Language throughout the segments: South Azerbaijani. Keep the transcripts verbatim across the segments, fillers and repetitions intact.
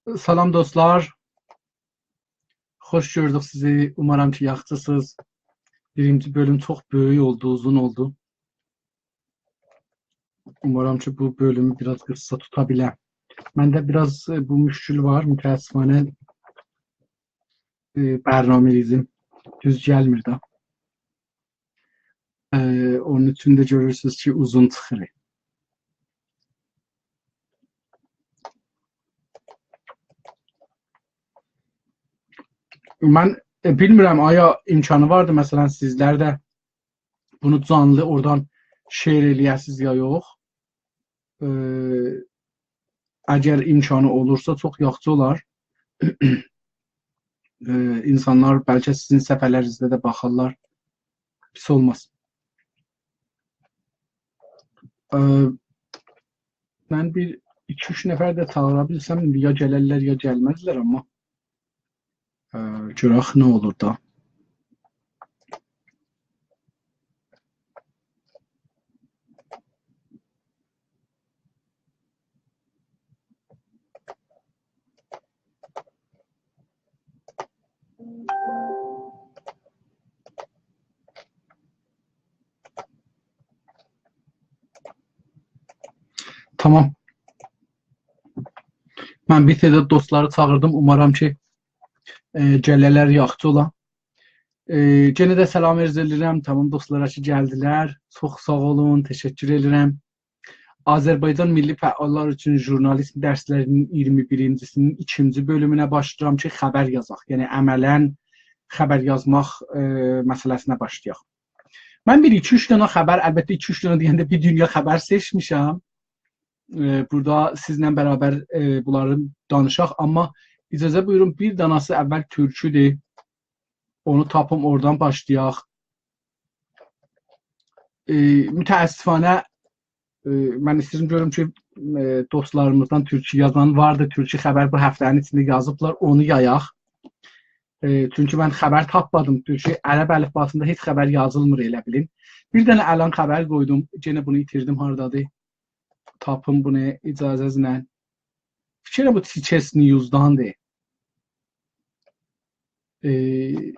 سلام دوستلار. خوش گؤردوک سیزی. اومارام کی، یاخشیسینیز. بیرینجی بؤلوم چوخ بؤیوک اولدو، اوزون اولدو. اومارام کی، بو بؤلومو بیر آز قیسا توتا بیلم. منده بیر آز، ائ، بو مشکل وار، متأسفانه، ائ، برنامه‌ریزیم دوز گلمیر ده. ائ، اونون اوچون ده گؤرورسونوز کی، اوزون چیخیر. من، ائ، بیلمیرم، آیا امکانی واردی، مثلا، سیزلر ده بونو جانلی اورادان share ائله‌یه‌سیز یا یوخ. ائ، اگر امکانی اولورسا، چوخ یاخشی اولار. ائ، اینسانلار بلکه سیزین صفحه‌لرینیزده ده باخارلار. پیس اولماز. ائ، من بیر ایکی-اوچ نفر ده چاغیرا بیلسم، ایندی یا گلرلر، یا گلمزلر، آمما، ائ، گؤرک نه اولور دا. تامام. من بیر تعداد دوستلاری چاغیردیم. اومارام کی، ائ، گله‌لر، یاخشی اولا. ائ، یئنه ده سلام عرض ائدیرم تامام دوستلارا کی، گلدیلر. چوخ ساغ اولون، تشکر ائدیرم. آذربایجان میللی فعاللار اوچون ژورنالیسم درسلری‌نین اییرمی بیرینجی‌سی‌نین ایکینجی بؤلومونه باشلاییرام کی، خبر یازاق. یعنی عملا خبر یازماق، ائ، مسئله‌سینه باشلایاق. من بیر ایکی-اوچ دنه خبر، البته ایکی-اوچ دنه دئینده بیر دونیا خبر سئچمیشم. ائ، بورادا سیزله برابر، ائ، بونلاری دانیشاق، آمما اجازه بویورون، بیر داناسی اول تورکودور. اونو تاپیم، اورادان باشلایاق. ائ، متأسفانه، ائ، من ایسته‌ییرم گؤروم کی، ائ، دوستلاریمیزدان تورکو یازان واردی، تورکو خبر بو هفته‌نین ایچینده یازیبلار، اونو یایاق. ائ، چونکی من خبر تاپمادیم، تورکو عرب الیفباسیندا هئچ خبر یازیلمیر، ائله بیلین. بیر دنه الان خبر قویدوم، یئنه بونو ایتیردیم، هاردادیر؟ تاپیم بونو اجازه‌نیزله. فیکر ائلیرم بو تی‌چس نیوزداندیر. ائ،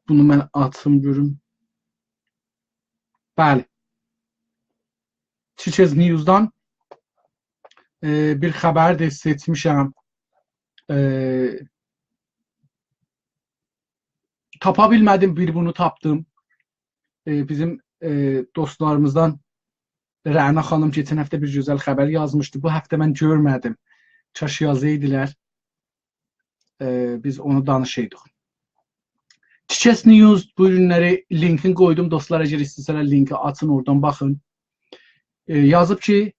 بونو من آچیم گؤروم. بلی. تی‌چس نیوزدان، ائ، بیر خبردیر، سئچمیشم. ائ، تاپا بیلمه‌دیم، بیر بونو تاپدیم. ائ، بیزیم، ائ، دوستلاریمیزدان رعنا خانیم کئچن هفته بیر گؤزل خبر یازمیشدی. بو هفته من گؤرمه‌دیم. کاش یازایدیلار. ائ، بیز اونو دانیشایدیق. تی‌چس نیوز بو گونلری لینکین قویدوم. دوستلار، اگر ایسته‌سه‌لر لینکی آچین، اورادان باخین. ائ، یازیب کی،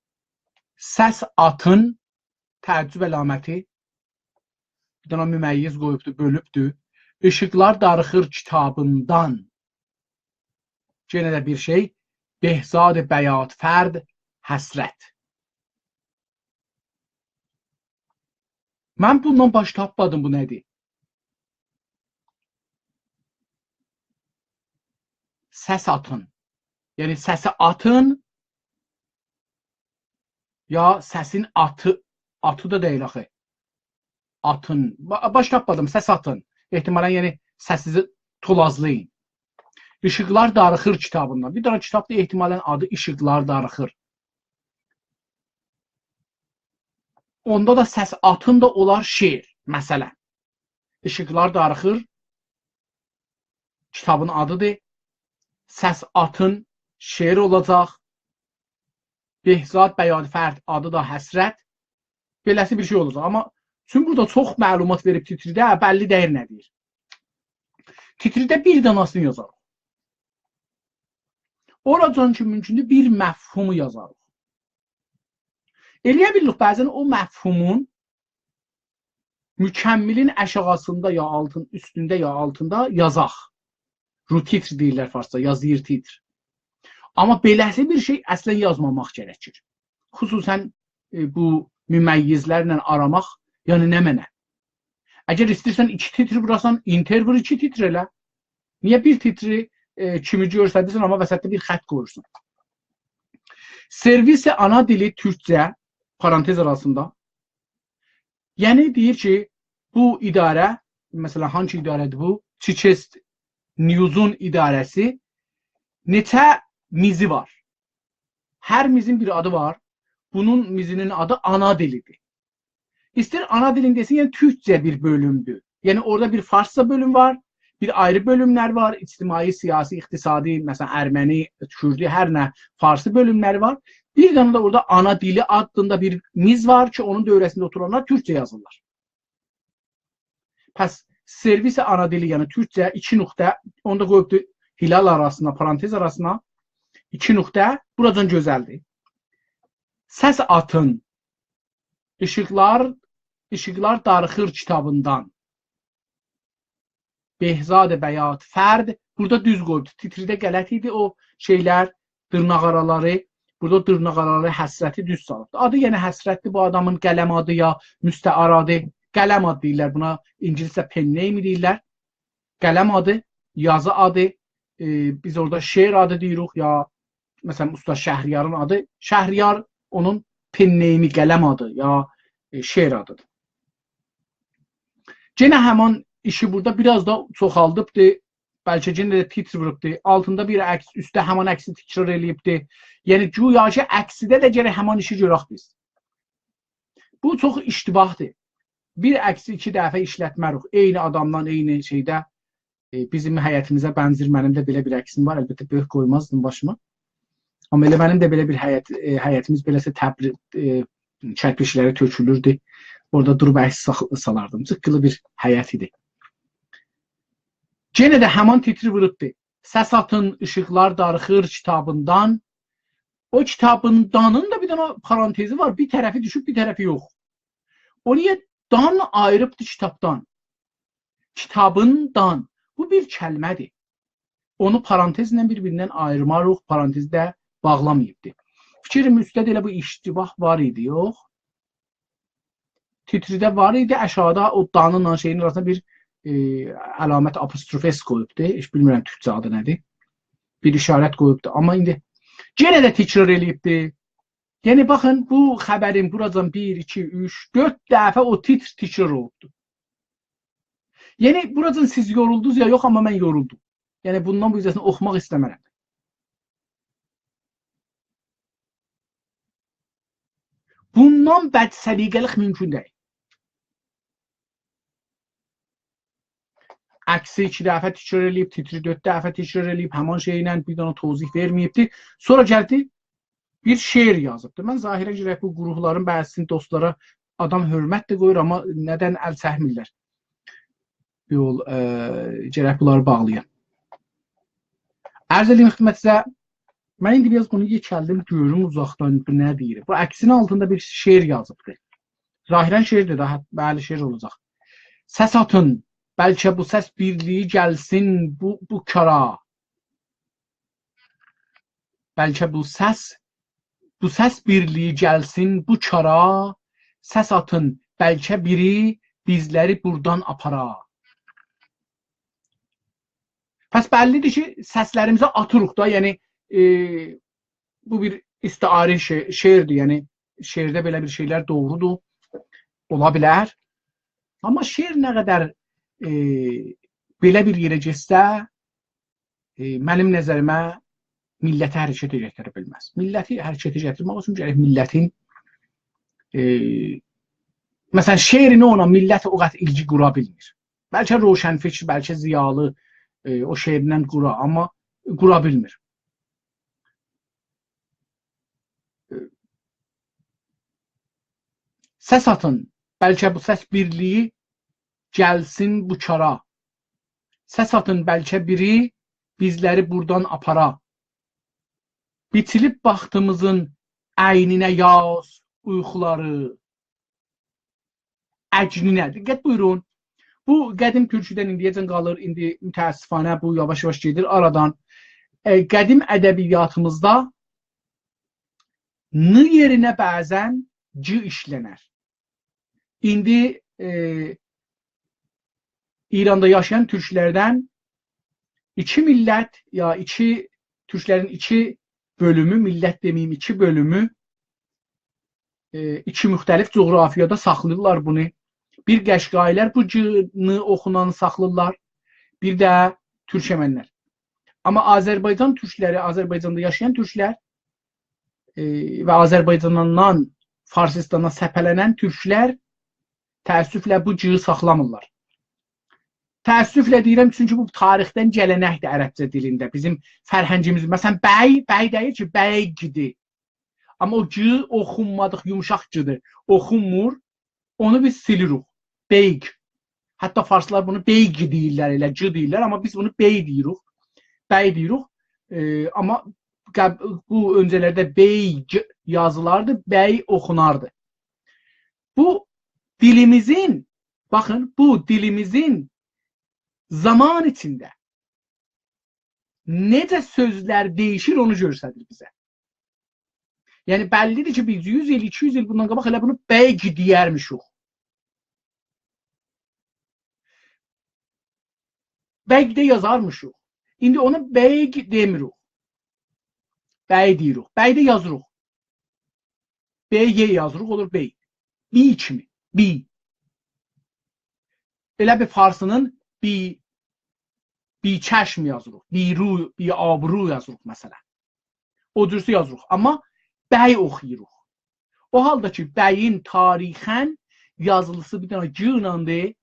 سس آتین، تعجب علامتی، بیر دنه ممیز قویوبدو، بؤلوبدو. ایشیقلار داریخیر کیتابیندان. یئنه ده بیر شئی، بهزاد بیات‌فرد، حسرت. من بوندان باش تاپمادیم، بو نه‌دیر؟ سس آتین. یعنی سسی آتین، یا سسین آتی، آتی دا دئییل آخی. آتین. با-، باش تاپمادیم، سس آتین. احتمالا، یعنی سسینیزی تولازلایین. ایشیقلار داریخیر کیتابیندان. بیر دنه کیتابدیر، احتمالا آدی ایشیقلار داریخیر. اوندا دا سس آتین دا اولار شعر، مثلا. ایشیقلار داریخیر کیتابین آدیدیر. سس آتین شعر اولاجاق. بهزاد بیات‌فرد، آدی دا حسرت. بئله‌سی بیر شئی اولاجاق. آمما چون بورادا چوخ معلومات وئریب تیترده، بللی دئییل نه دئییر. تیترده بیر داناسینی یازاریق. اوراجان کی، مومکوندور، بیر مفهومو یازاریق. ائلیه بیلیریک، بعضا او مفهومون مکملین آشاغیسیندا یا آلتین، اوستونده یا آلتیندا یازاق. رو تیتر دئییرلر فارسدا، یا زیر تیتر. آمما بئله‌سی بیر شئی اصلا یازماماق گرکیر. خصوصا، ائ، بو ممیزلرله آراماق، یعنی نمنه؟ اگر ایسته‌ییرسن ایکی تیتر ووراسان، اینتر وور، ایکی تیتر ائله. نییه بیر تیتری، ائ، کیمی گؤرسدیرسن، آمما وسطده بیر خط قویورسان؟ سرویس آنا دیلی تورکجه، پارانتز آراسیندا، یعنی دئییر کی، بو اداره، مثلا، هانسی اداره‌دیر بو؟ چیچست نیوزون اداره‌سی نئچه میزی وار؟ هر میزین بیر آدی وار. بونون میزینین آدی آنا دیلی‌دیر. ایستر آنا دیلین دئسین، یعنی تورکجه بیر بؤلومدور. یعنی اورادا بیر فارسجا بؤلوم وار، بیر آیری بؤلوملر وار، اجتماعی، سیاسی، اقتصادی، مثلا، ارمنی، کوردی، هر نه، فارسی بؤلوملری وار. بیر دنه ده اورادا آنا دیلی آدیندا بیر میز وار کی، اونون دؤوره‌سینده اوتورانلار تورکجه یازیرلار. پس سرویس آنا دیلی، یعنی تورکجه، ایکی نقطه، اونو دا قویوبدو هلال آراسینا، پارانتز آراسینا، ایکی نقطه، بوراجان گؤزلدیر. سس آتین، ایشیقلار، ایشیقلار داریخیر کیتابیندان. بهزاد بیات فرد. بورادا دوز قویوبدو. تیتریده غلط ایدی او شئیلر، دیرناق آرالاری. بورادا او دیرناق آرالاری حسرتی دوز سالیبدی. آدی یعنی حسرتدیر بو آدامین، قلم آدی یا مستعار آدی. قلم آدی دئییرلر بونا، اینگیلیسجه pen name دئییرلر. قلم آدی، یازی آدی، ائ، بیز اورادا شعر آدی دئییریک، یا، مثلا، اوستاد شهریارین آدی، شهریار اونون pen nameی، قلم آدی، یا، ائ، شعر آدیدیر. یئنه همان ایشی بورادا بیر آز دا چوخالدیبدی، بلکه یئنه ده تیتر ووروبدو. آلتیندا بیر عکس، اوستده همان عکسی تکرار ائله‌ییبدی. یعنی، گویا کی، عکسیده ده گرک همان ایشی گؤرک بیز. بو چوخ اشتباهدیر. بیر عکسی ایکی دفعه ایشلتمه‌ریک. عینی آدامدان، عینی شئیده، ائ، بیزیم حیطیمیزه بنزیر. منیم ده بئله بیر عکسیم وار. البته، بؤرک قویمازدیم باشیما. آمما ائله منیم ده بئله بیر حیط، ائ، حیطیمیز بئله‌سی تبری-، ائ، کرپیچلری تؤکولوردو. اورادا دوروب عکس ساخ-، سالاردیم. جیققیلی بیر حیط ایدی. یئنه ده همان تیتری ووروبدو. سس آتین، ایشیقلار داریخیر کیتابیندان. او کیتابیندانین دا بیر دنه پارانتزی وار. بیر طرفی دوشوب، بیر طرفی یوخ. او نییه دان آییریبدی کیتابدان؟ کیتابیندان. بو بیر کلمه‌دیر. اونو پارانتزله بیر-بیریندن آییرماریق، پارانتزی ده باغلاماییبدی. فیکریم اوستده ده ائله بو اشتباه وار ایدی، یوخ؟ تیتریده وار ایدی، آشاغیدا او دانینلا شئیین آراسیندا بیر، ائ، علامت آپوستروف اس قویوبدو. هئچ بیلمیرم تورکجه آدی نه‌دیر. بیر اشارت قویوبدو. آمما ایندی یئنه ده تکرار ائله‌ییبدی. یعنی، باخین، بو خبرین بوراجان بیر، ایکی، اوچ، دؤرد دفعه او تیتر تکرار اولوبدو. یعنی، بوراجان سیز یورولدونوز یا یوخ، آمما من یورولدوم. یعنی، بوندان بو اوزه‌سینی اوخوماق ایسته‌مرم. بوندان بدسلیقه‌لیک مومکون دئییل. عکسی ایکی دفعه تکرار ائله‌ییب، تیتری دؤرد دفعه تکرار ائله‌ییب، همان شئیله بیر دنه توضیح وئرمه‌ییبدی. سونرا گلدی، بیر شعر یازیبدی. من ظاهرا گرک بو گروپلارین بعضی‌سینی دوستلارا، آدام حؤرمت ده قویور، آمما ندن ال چکمیرلر؟ یول، ائ، گرک بونلاری باغلایام. عرض ائدیم خدمتینیزه، من ایندی بیر آز بونو یئکلدیم، گؤروم اوزاقدان بو نه دئییر. بو عکسین آلتیندا بیر شعر یازیبدی. ظاهرا شعردیر ده، هه، بلی، شعر اولاجاق. سس آتین، بلکه بو سس بیرلیگی گلسین بو، بو کارا. بلکه بو سس، بو سس بیرلیگی گلسین بو کارا، سس آتین، بلکه بیری بیزلری بورادان آپارا. پس بللی‌دیر کی، سسلریمیزی آتیریق دا، یعنی، ائ، بو بیر استعاره شع-، شعردیر، یعنی شعرده بئله بیر شئیلر دوغرودور، اولا بیلر. آمما شعر نه قدر، ائ، بئله بیر یئره گئتسه، ائ، منیم نظریمه میللتی حرکته گتیره بیلمز. میللتی حرکته گتیرمک اوچون گرک میللتین، ائ، مثلا، شعرینه اونا میللت او قدر ایلگی قورا بیلمیر. بلکه روشنفکر، بلکه ضیالی، ائ، او شعرینن قورا، آمما قورا بیلمیر. سس آتین، بلکه بو سس بیرلیگی گلسین بو کارا. سس آتین، بلکه بیری بیزلری بورادان آپارا. بیچیلیب بختیمیزین عینینه یاز اویقولاری، اگنینه. دقت بویورون. بو قدیم تورکودن ایندیه‌جن قالیر، ایندی متأسفانه بو یاواش-یاواش گئدیر آرادان. ائ، قدیم ادبیاتیمیزدا ن یئرینه بعضا گ ایشله‌نر. ایندی، ائ، ایراندا یاشایان تورکلردن ایکی میللت، یا ایکی، تورکلرین ایکی بؤلومو، میللت دئمه‌ییم، ایکی بؤلومو، ائ، ایکی مختلف جغرافیادا ساخلاییرلار بونو. بیر قشقایی‌لر بو «گ»نی اوخونانی ساخلاییرلار، بیر ده تورکمن‌لر. آمما آذربایجان تورکلری، آذربایجاندا یاشایان تورکلر، ائ، و آذربایجاندان فارسیستانا سپه‌لنن تورکلر تأسفله بو «گ»نی ساخلامیرلار. تأسفله دئییرم، چونکی بو تاریخدن گلنکدیر عربجه دیلینده. بیزیم فرهنگیمیز، مثلا، «بی»، «بی» دئییل کی، «بیگ»دیر. آمما او «گ» اوخونمادیق، یومشاق «گ»دیر. اوخونمور. اونو بیز سیلیریک. «بیگ». حتی فارسلار بونو «بیگ» دئییرلر، ائله «گ» دئییرلر، آمما بیز بونو «بی» دئییریک. «بی» دئییریک. ائ، آمما قب-، بو اؤنجه‌لرده «بیگ» یازیلاردی، «بی» اوخوناردی. بو دیلیمیزین، باخین، بو دیلیمیزین زامان ایچینده نئجه سؤزلر دییشیر، اونو گؤستریر بیزه. یعنی، بللی‌دیر کی، بیز یوز ایل، ایکی یوز ایل بوندان قاباق ائله بونو «بیگ» دئیرمیشیک. «بیگ» ده یازارمیشیق. ایندی اونا «بیگ» دئمیریک. «بی» دئییریک. «بی» ده یازیریق. «ب»، «ی» یازیریق، اولور «بی». «بی» کیمی. «بی». ائله بیل فارسی‌نین «بی»، «بی‌چشم» یازیریق. «بی‌رو»، «بی‌آبرو» یازیریق، مثلا. او جورسو یازیریق. آمما «بی» اوخویوروق. او حالدا کی، «بی»ین تاریخاً یازیلیسی بیر دنه «گ» ایلندیر.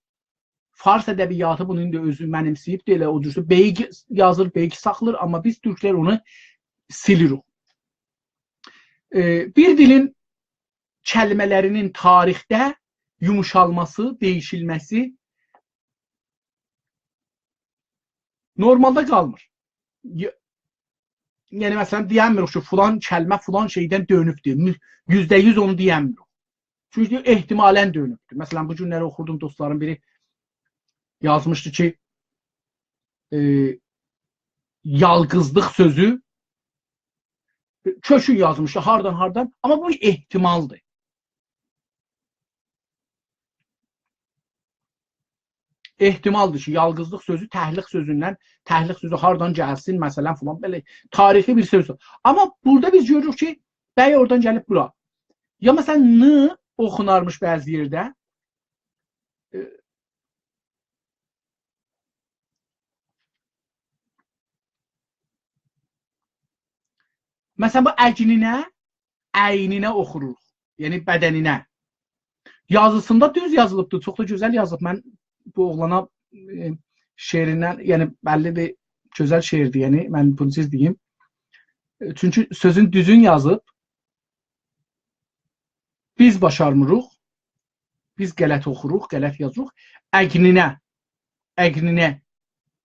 فارس ادبیاتی بونو ایندی اؤزو منیمسه‌ییبدیر. ائله او جورسو «بیگ» یازیر، «بیگ» ساخلیر، آمما بیز تورکلر اونو سیلیریک. ائ، بیر دیلین کلمه‌لری‌نین تاریخده یوموشالماسی، دییشیلمه‌سی نورمالدا قالمیر. ی-، یعنی، مثلا، دئینمیریک کی، فلان کلمه فلان شئیدن دؤنوبدور. مو-، یوزده یوز اونو دئینمیریک. چونکی احتمالاً دؤنوبدور. مثلا، بو گونلری اوخوردوم، دوستلارین بیری یازمیشدی کی، ائ، یالقیزلیق سؤزو کؤکون یازمیشدی، هاردان، هاردان. آمما بو احتمالدیر. احتمالدیر کی، یالقیزلیق سؤزو تکلیک سؤزوندن، تکلیک سؤزو هاردان گلسین، مثلا، فلان، بئله تاریخی بیر سؤزدور. آمما بورادا بیز گؤروروک کی، «بی» اورادان گلیب بورا. یا، مثلا، «ن» اوخونارمیش بعضی یئرده. ائ، مثلا، بو «اگنینه»، «عینینه» اوخوروق. یعنی بدنینه. یازیسیندا دوز یازیلیبدیر. چوخ دا گؤزل یازیلیب. من بو اوغلانا، ائ، شعریندن، یعنی بللی‌دیر، گؤزل شعردیر. یعنی من بونو سیز دئییم. ائ، چونکی سؤزون دوزون یازیب، بیز باشارمیریق. بیز غلط اوخوروق، غلط یازیریق. «اگنینه»، «اگنینه»،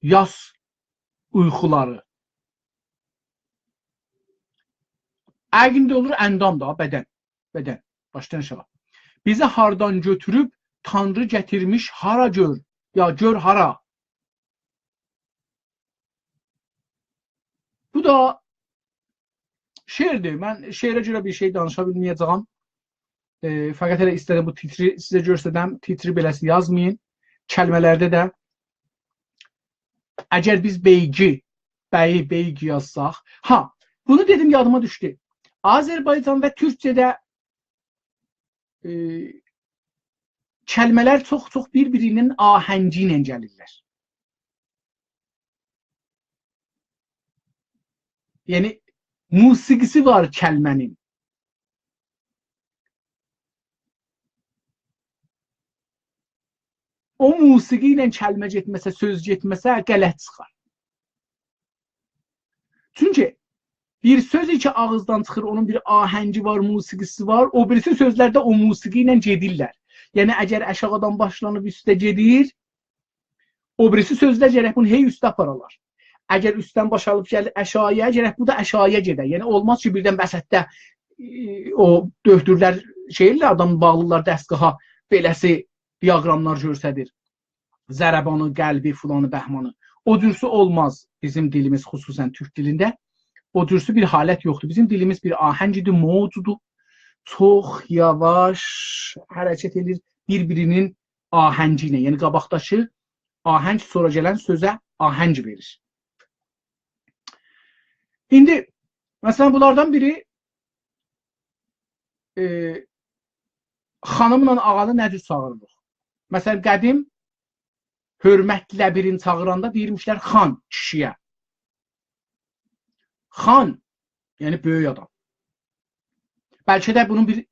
یاس اویقولاری. «اگن» ده اولور اندام دا، بدن. بدن. باشدان آشاغی. «بیزی هاردان گؤتوروب تانری گتیرمیش هارا گؤر، یا گؤر هارا.» بو دا شعردیر. من شعره گؤره بیر شئی دانیشا بیلمه‌یه‌جه‌یم. ائ، فقط ائله ایسته‌دیم بو تیتری سیزه گؤسترم. تیتری بئله‌سی یازمایین. کلمه‌لرده ده اگر بیز «بیگی»، «بی»، «بیگ» یازساق، ها، بونو دئدیم، یادیما دوشدو. آذربایجان و تورکجه‌ده، ائ، کلمه‌لر چوخ-چوخ بیر-بیری‌نین آهنگی ایله گلیرلر. یعنی، موسیقی‌سی وار کلمه‌نین. او موسیقی ایله کلمه گئتمه‌سه، سؤز گئتمه‌سه، غلط چیخار. چونکی بیر سؤز کی، آغیزدان چیخیر، اونون بیر آهنگی وار، موسیقی‌سی وار، او بیریسی سؤزلر ده او موسیقی ایله گئدیرلر. یعنی، اگر آشاغیدان باشلانیب اوسته گئدیر، او بیریسی سؤزلر گرک بونو هئی اوسته آپارالار. اگر اوستدن باشلاییب گلیر آشاغییا، گرک بو دا آشاغییا گئده. یعنی، اولماز کی، بیردن وسطده، ائ، او دؤکتورلر شئی ائله‌ییرلر، آدام باغلیرلار دستگاها، بئله‌سی دیاگراملار گؤستریر. ضربانی، قلبی، فلانی، بهمانی. او جورسو اولماز بیزیم دیلیمیز، خصوصاً تورک دیلینده. او جورسو بیر حالت یوخدور. بیزیم دیلیمیز بیر آهنگی‌دیر، موجودور. چوخ یاواش حرکت ائدیر بیر-بیری‌نین آهنگی ایله. یعنی، قاباقداکی آهنگ سونرا گلن سؤزه آهنگ وئریر. ایندی، مثلا، بونلاردان بیری، ائ، خانیملا آغانی نه جور چاغیریریق؟ مثلا، قدیم حؤرمتله بیرینی چاغیراندا دئییرمیشلر خان کیشی‌یه. خان، یعنی بؤیوک آدام. بلکه ده بونون بیر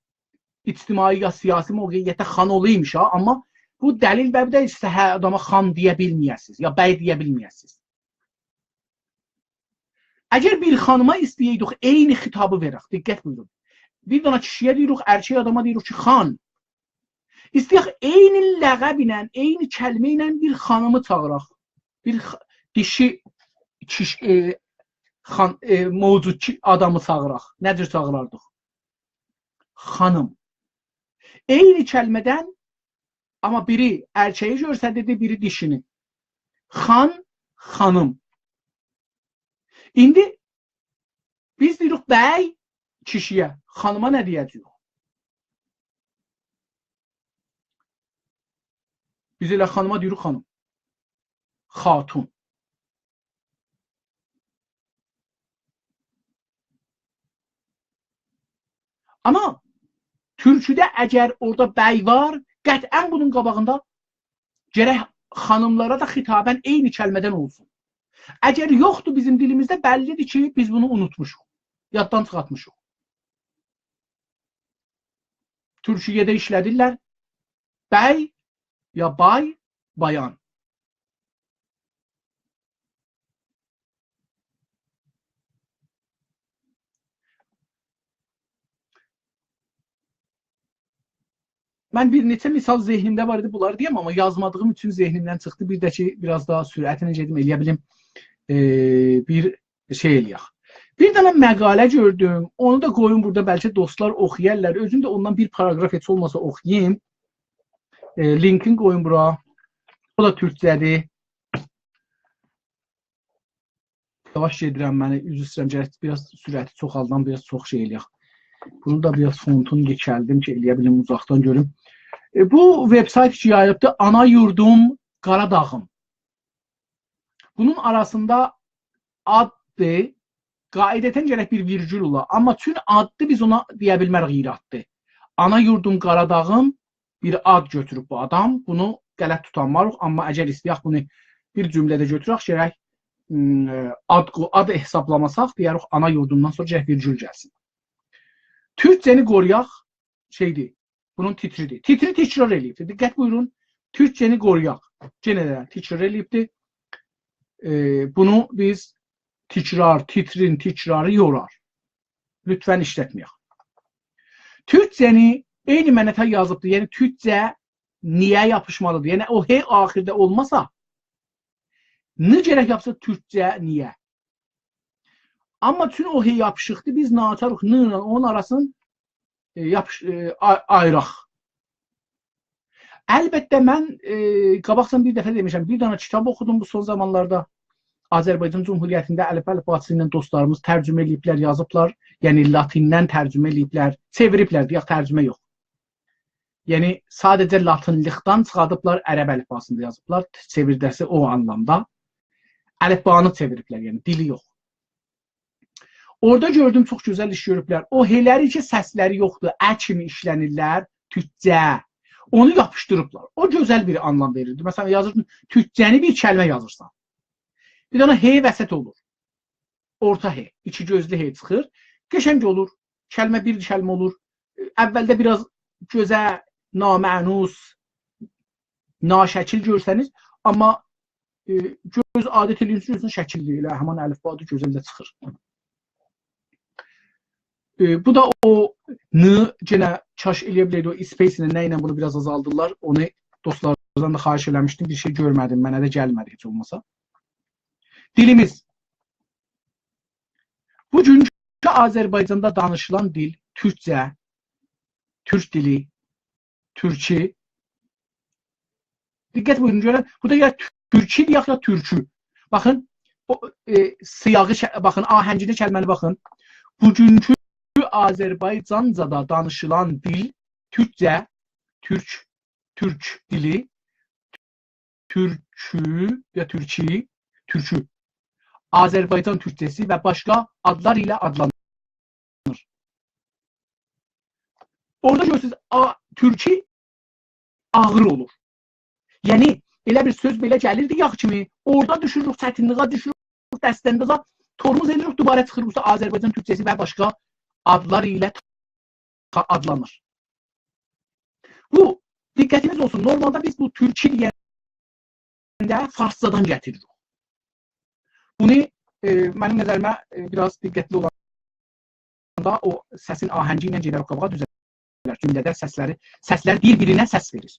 اجتماعی یا سیاسی موقعیتده خان اولایمیش ها، آمما بو دلیل و بیر ده ایسته هر آداما خان دئیه بیلمه‌یه‌سینیز، یا بی دئیه بیلمه‌یه‌سینیز. اگر بیر خانیما ایسته‌یه‌یدیک عینی خطابی وئرک، دقت بویورون. بیر دنه کیشی‌یه دئییریک، ائرکک آداما دئییریک کی، خان. ایسته‌یک عینی لقب ایله، عینی کلمه ایله بیر خانیمی چاغیراق. بیر خ-، دیشی کیش-، ائ، خان-، ائ، موجود کی-، آدامی چاغیراق. نه جور چاغیراردیق؟ خانیم. عینی کلمه‌دن، آمما بیری ائرکه‌یی گؤستریردی، بیری دیشینی. خان، خانیم. ایندی بیز دئییریک بی کیشی‌یه، خانیما نه دئیه‌جه‌ییک؟ بیز ائله خانیما دئییریک خانیم. خاتون. آمما تورکوده اگر اورادا بی وار، قطعا بونون قاباغیندا گرک خانیملارا دا خطاباً عینی کلمه‌دن اولسون. اگر یوخدور بیزیم دیلیمیزده، بللی‌دیر کی، بیز بونو اونوتموشوق، یاددان چیخارتمیشیق. تورکیه‌ده ایشله‌دیرلر بی، یا بای، بایان. من بیر نئچه مثال ذهنیمده وار ایدی، بونلاری دئیم، آمما یازمادیغیم اوچون ذهنیمدن چیخدی. بیر ده کی، بیر آز داها سرعتله گئدیم، ائلیه بیلیم، ائ، بیر شئی ائلیه‌ک. بیر دنه مقاله گؤردوم، اونو دا قویوم بورادا، بلکه دوستلار اوخویارلار. اؤزوم ده اوندان بیر پاراگراف هئچ اولماسا اوخویاییم. ائ، لینکین قویوم بورا. او دا تورکجه‌دیر. یاواش گئدیرم، منی، عذر ایسته‌ییرم، گرک بیر آز سرعتی چوخالدام، بیر آز چوخ شئی ائلیه‌ک. بونو دا بیر آز فونتون یئکلدیم کی، ائلیه بیلیم اوزاقدان گؤروم. ائ، بو وبسایت کی یاییلیبدی، آنا یوردوم قاراداغیم. بونون آراسیندا آددیر، قاعدتاً گرک بیر ویرگول اولا. آمما چون آددیر، بیز اونا دئیه بیلمه‌ریک ایراددیر. آنا یوردوم قاراداغیم، بیر آد گؤتوروب بو آدام. بونو غلط توتانماریق، آمما اگر ایسته‌یک بونو بیر جمله‌ده گؤتورک، گرک، م، آد، آد حسابلاماساق، دئیه‌ریک، آنا یوردومدان سونرا گرک ویرگول گلسین. تورکجه‌نی قورویاق، شئیدیر، بونون تیتریدیر. تیتری تکرار ائله‌ییبدیر. دقت بویورون، تورکجه‌نی قورویاق. یئنه ده تکرار ائله‌ییبدیر. ائ، بونو بیز تکرار، تیترین تکراری یورار. لطفاً ایشلتمه‌یک. تورکجه‌نی عینی منه تای یازیبدیر. یعنی تورکجه نی‌یه یاپیشمالیدیر. یعنی او «ه» آخیرده اولماسا، «ن» گرک یاپیشا تورکجه نی‌یه. آمما چون او «ه» یاپیشیقدیر، بیز ناچاریق «ن» ایله اونون آراسینی، ائ، یاپیش-، ائ، آی-، آییراق. البته، من، ائ، قاباقجادان بیر دفعه دئمیشم، بیر دنه کیتاب اوخودوم بو سون زامانلاردا. آذربایجان جمهوریتینده الف-، الفباسی ایله دوستلاریمیز ترجمه ائله‌ییبلر، یازیبلار. یعنی، لاتیندن ترجمه ائله‌ییبلر، چئویریبلر، دئیک، ترجمه یوخ. یعنی، ساده‌جه لاتینلیکدن چیخاردیبلار، عرب الفباسیندا یازیبلار، چئویرده‌سی او آنلامدا. الفبانی چئویریبلر، یعنی دیلی یوخ. اورادا گؤردوم، چوخ گؤزل ایش گؤروبلر. او «ه»لری کی، سسلری یوخدور، «ه» کیمی ایشله‌نیرلر، تورکجه. اونو یاپیشدیریبلار. او گؤزل بیر آنلام وئریردی. مثلا، یازیردین، تورکجه‌نی بیر کلمه یازیرسان. بیر دنه «ه» وسط اولور. اورتا «ه»، ایکی گؤزلو «ه» چیخیر. قشنگ اولور. کلمه بیر کلمه اولور. اولده بیر آز گؤزه نامأنوس، ناشکیل گؤرسنیر، آمما، ائ، گؤز عادت ائله‌ییر، گؤرسن شکیللی، ائله همان الفبادا گؤزل ده چیخیر. ائ، بو دا او «ن»، یئنه کاش ائلیه بیله‌یدی او space ایله، نه ایله بونو بیر آز آزالدیرلار، اونو دوستلاردان دا خواهش ائله‌میشدیم، بیر شئی گؤرمه‌دیم، منه ده گلمه‌دی هئچ اولماسا. دیلیمیز. بوگونکو آذربایجاندا دانیشیلان دیل تورکجه، تورک دیلی، تورکی. دقت بویورون، گؤرن، بورادا یا تورکی دئیک، یا تورکو. باخین، او، ائ، سیاغی، ش-، باخین، آهنگینه، کلمه‌نی باخین. بوگونکو آذربایجانجادا دانیشیلان دیل تورکجه، تورک، تورک دیلی، تورکو یا تورکی، تورکو. آذربایجان تورکجه‌سی و باشقا آدلار ایله آدلانیر. اورادا گؤرورسونوز، آ، تورکی آغیر اولور. یعنی، ائله بیر سؤز بئله گلیردی، یاخ کیمی، اورادا دوشوروروک، چتینلیگه دوشوروروک، دست‌اندازا ترمز ائدیریک، دوباره چیخیر اوسته آذربایجان تورکجه‌سی و باشقا آدلار ایله تا-، آدلانیر. بو، دقتینیز اولسون، نورمالدا بیز بو تورکی دئینده فارسجادان گتیریریک. بونو، ائ، منیم نظریمه، ائ، بیر آز دقتلی اولاندا او سسین آهنگی ایله گئدر قاباغا، دوزلر. جمله‌ده سسلری، سسلر بیر-بیرینه سس وئریر.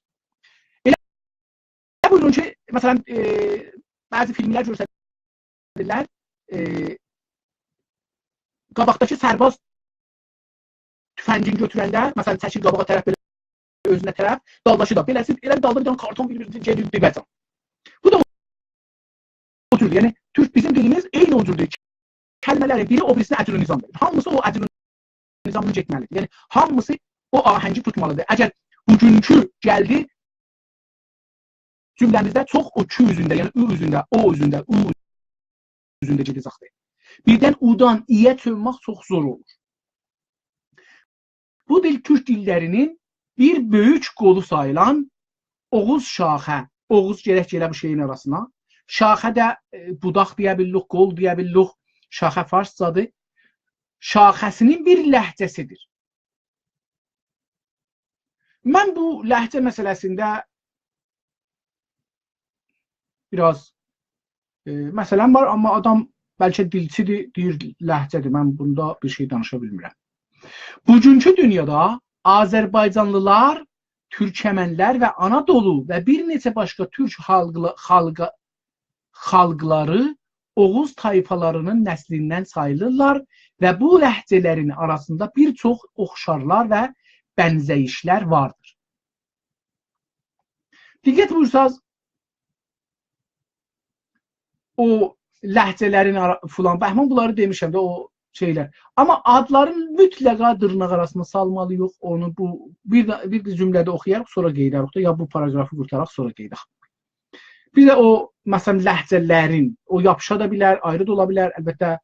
ائله بویورون کی، مثلا، ائ، بعضی فیلملر گؤستریرلر، ائ، قاباقداکی سرباز توفنگین گؤتورنده، مثلا، چکیر قاباغا طرف بئله اؤزونه طرف، دالداکی دا بئله‌سی، ائله دالدا بیر دنه کارتون بیر-بیر گئدیر دیبه‌جن. بو دا او جوردور. یعنی، تورک، بیزیم دیلیمیز عینی او جوردور. کلمه‌لرین بیری او بیریسینه اجر و نظام وئریر. هامیسی او اجر و نظامین گئتمه‌لیدیر. یعنی، هامیسی او آهنگی توتمالیدیر. اگر بوگونکو گلدی، جمله‌میزده چوخ او کی اوزونده، یعنی او اوزونده، او اوزونده، او اوزونده گئده‌جکدیر. بیردن اودان ای‌یه چؤنمک چوخ زور اولور. بو دیل تورک دیللرینین بیر بؤیوک قولو ساییلان اوغوز شاخه، اوغوز گرک گله بو شئیین آراسینا. شاخه ده، ائ، بوداق دئیه بیلیریک، قول دئیه بیلیریک. شاخه فارسجادیر. شاخه‌سینین بیر لهجه‌سیدیر. من بو لهجه مسئله‌سینده بیر آز، ائ، مسئله‌م وار، آمما آدام بلکه دیلچیدیر، دئییر لهجه‌دیر. من بوندا بیر شئی دانیشا بیلمیرم. بوگونکو دونیادا آذربایجانلیلار، تورکمنلر و آنادولو و بیر نئچه باشقا تورک خالقلا-، خالقا-، خالقلاری اوغوز طایفالاری‌نین نسلیندن ساییلیرلار و بو لهجه‌لرین آراسیندا بیر چوخ اوخشارلار و بنزه‌ییشلر واردیر. دقت بویورساز، او لهجه‌لرین آرا-، فلان، بهمان بونلاری دئمیشم ده، او شئیلر. آمما آدلارین مطلقا دیرناق آراسیندا سالمالی‌ییق. اونو بو، بیر ده، بیر ده جمله‌ده اوخویاریق، سونرا قئییداریق دا، یا بو پاراگرافی قورتاراق، سونرا قئییدک. بیر ده او، مثلا، لهجه‌لرین، او یاپیشا دا بیلر، آیری دا اولا بیلر. البته،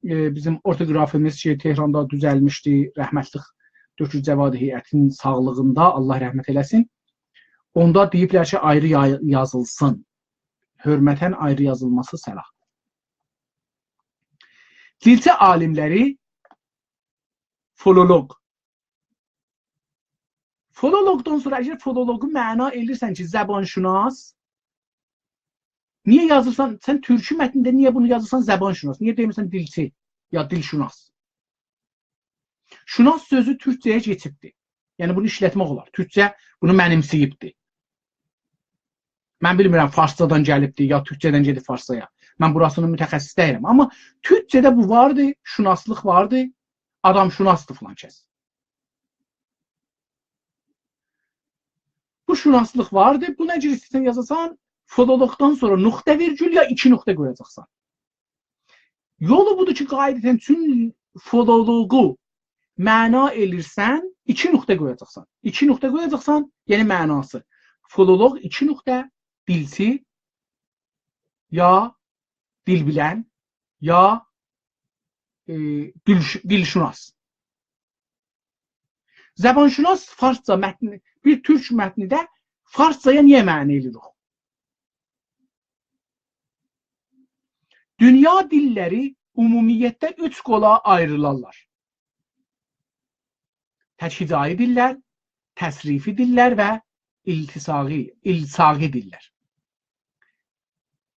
ائ، بیزیم اورتوگرافیمیز کی، تهراندا دوزلمیشدی، رحمتلیک دکتر جواد هیئتین ساغلیغیندا، الله رحمت ائله‌سین. اوندا دئییبلر کی، آیری یا-، یازیلسین. حؤرمتاً آیری یازیلماسی صلاحدیر. دیلچی عالیملری فیلولوق. فیلولوقدان سونرا، اگر فیلولوقو معنا ائله‌ییرسن کی، زبان‌شناس، نییه یازیرسان، سن تورکی متنینده نییه بونو یازیرسان، زبان‌شناس؟ نییه دئمیرسن دیلچی، یا دیل‌شناس؟ شناس سؤزو تورکجه‌یه کئچیبدیر. یعنی، بونو ایشلتمک اولار. تورکجه بونو منیمسه‌ییبدیر. من بیلمیرم، فارسجادان گلیبدیر، یا تورکجه‌دن گئدیب فارسجایا. من بوراسی‌نین متخصصی دئییلم. آمما تورکجه‌ده بو واردی، شناسلیق واردی، آدام‌شناسدیر فلان کس. بو شناسلیق واردی. بو نه جور ایسته‌ییرسن یازاسان، فیلولوقدان سونرا نقطه ویرگول یا ایکی نقطه قویاجاقسان. یولو بودور کی، قاعدتاً چون فیلولوقو معنا ائلیرسن، ایکی نقطه قویاجاقسان. ایکی نقطه قویاجاقسان، یعنی معناسی. فیلولوق ایکی نقطه، دیلچی، یا دیل بیلن، یا، ائ، دیلش-، دیل‌شناس. زبان‌شناس فارسجا متنی، بیر تورک متنی ده فارسجایا نییه معنا ائلیریک؟ دونیا دیللری عمومیتده اوچ قولا آیریلارلار. تک‌هجایی دیللر، تصریفی دیللر و التصاقی، الصاقی دیللر.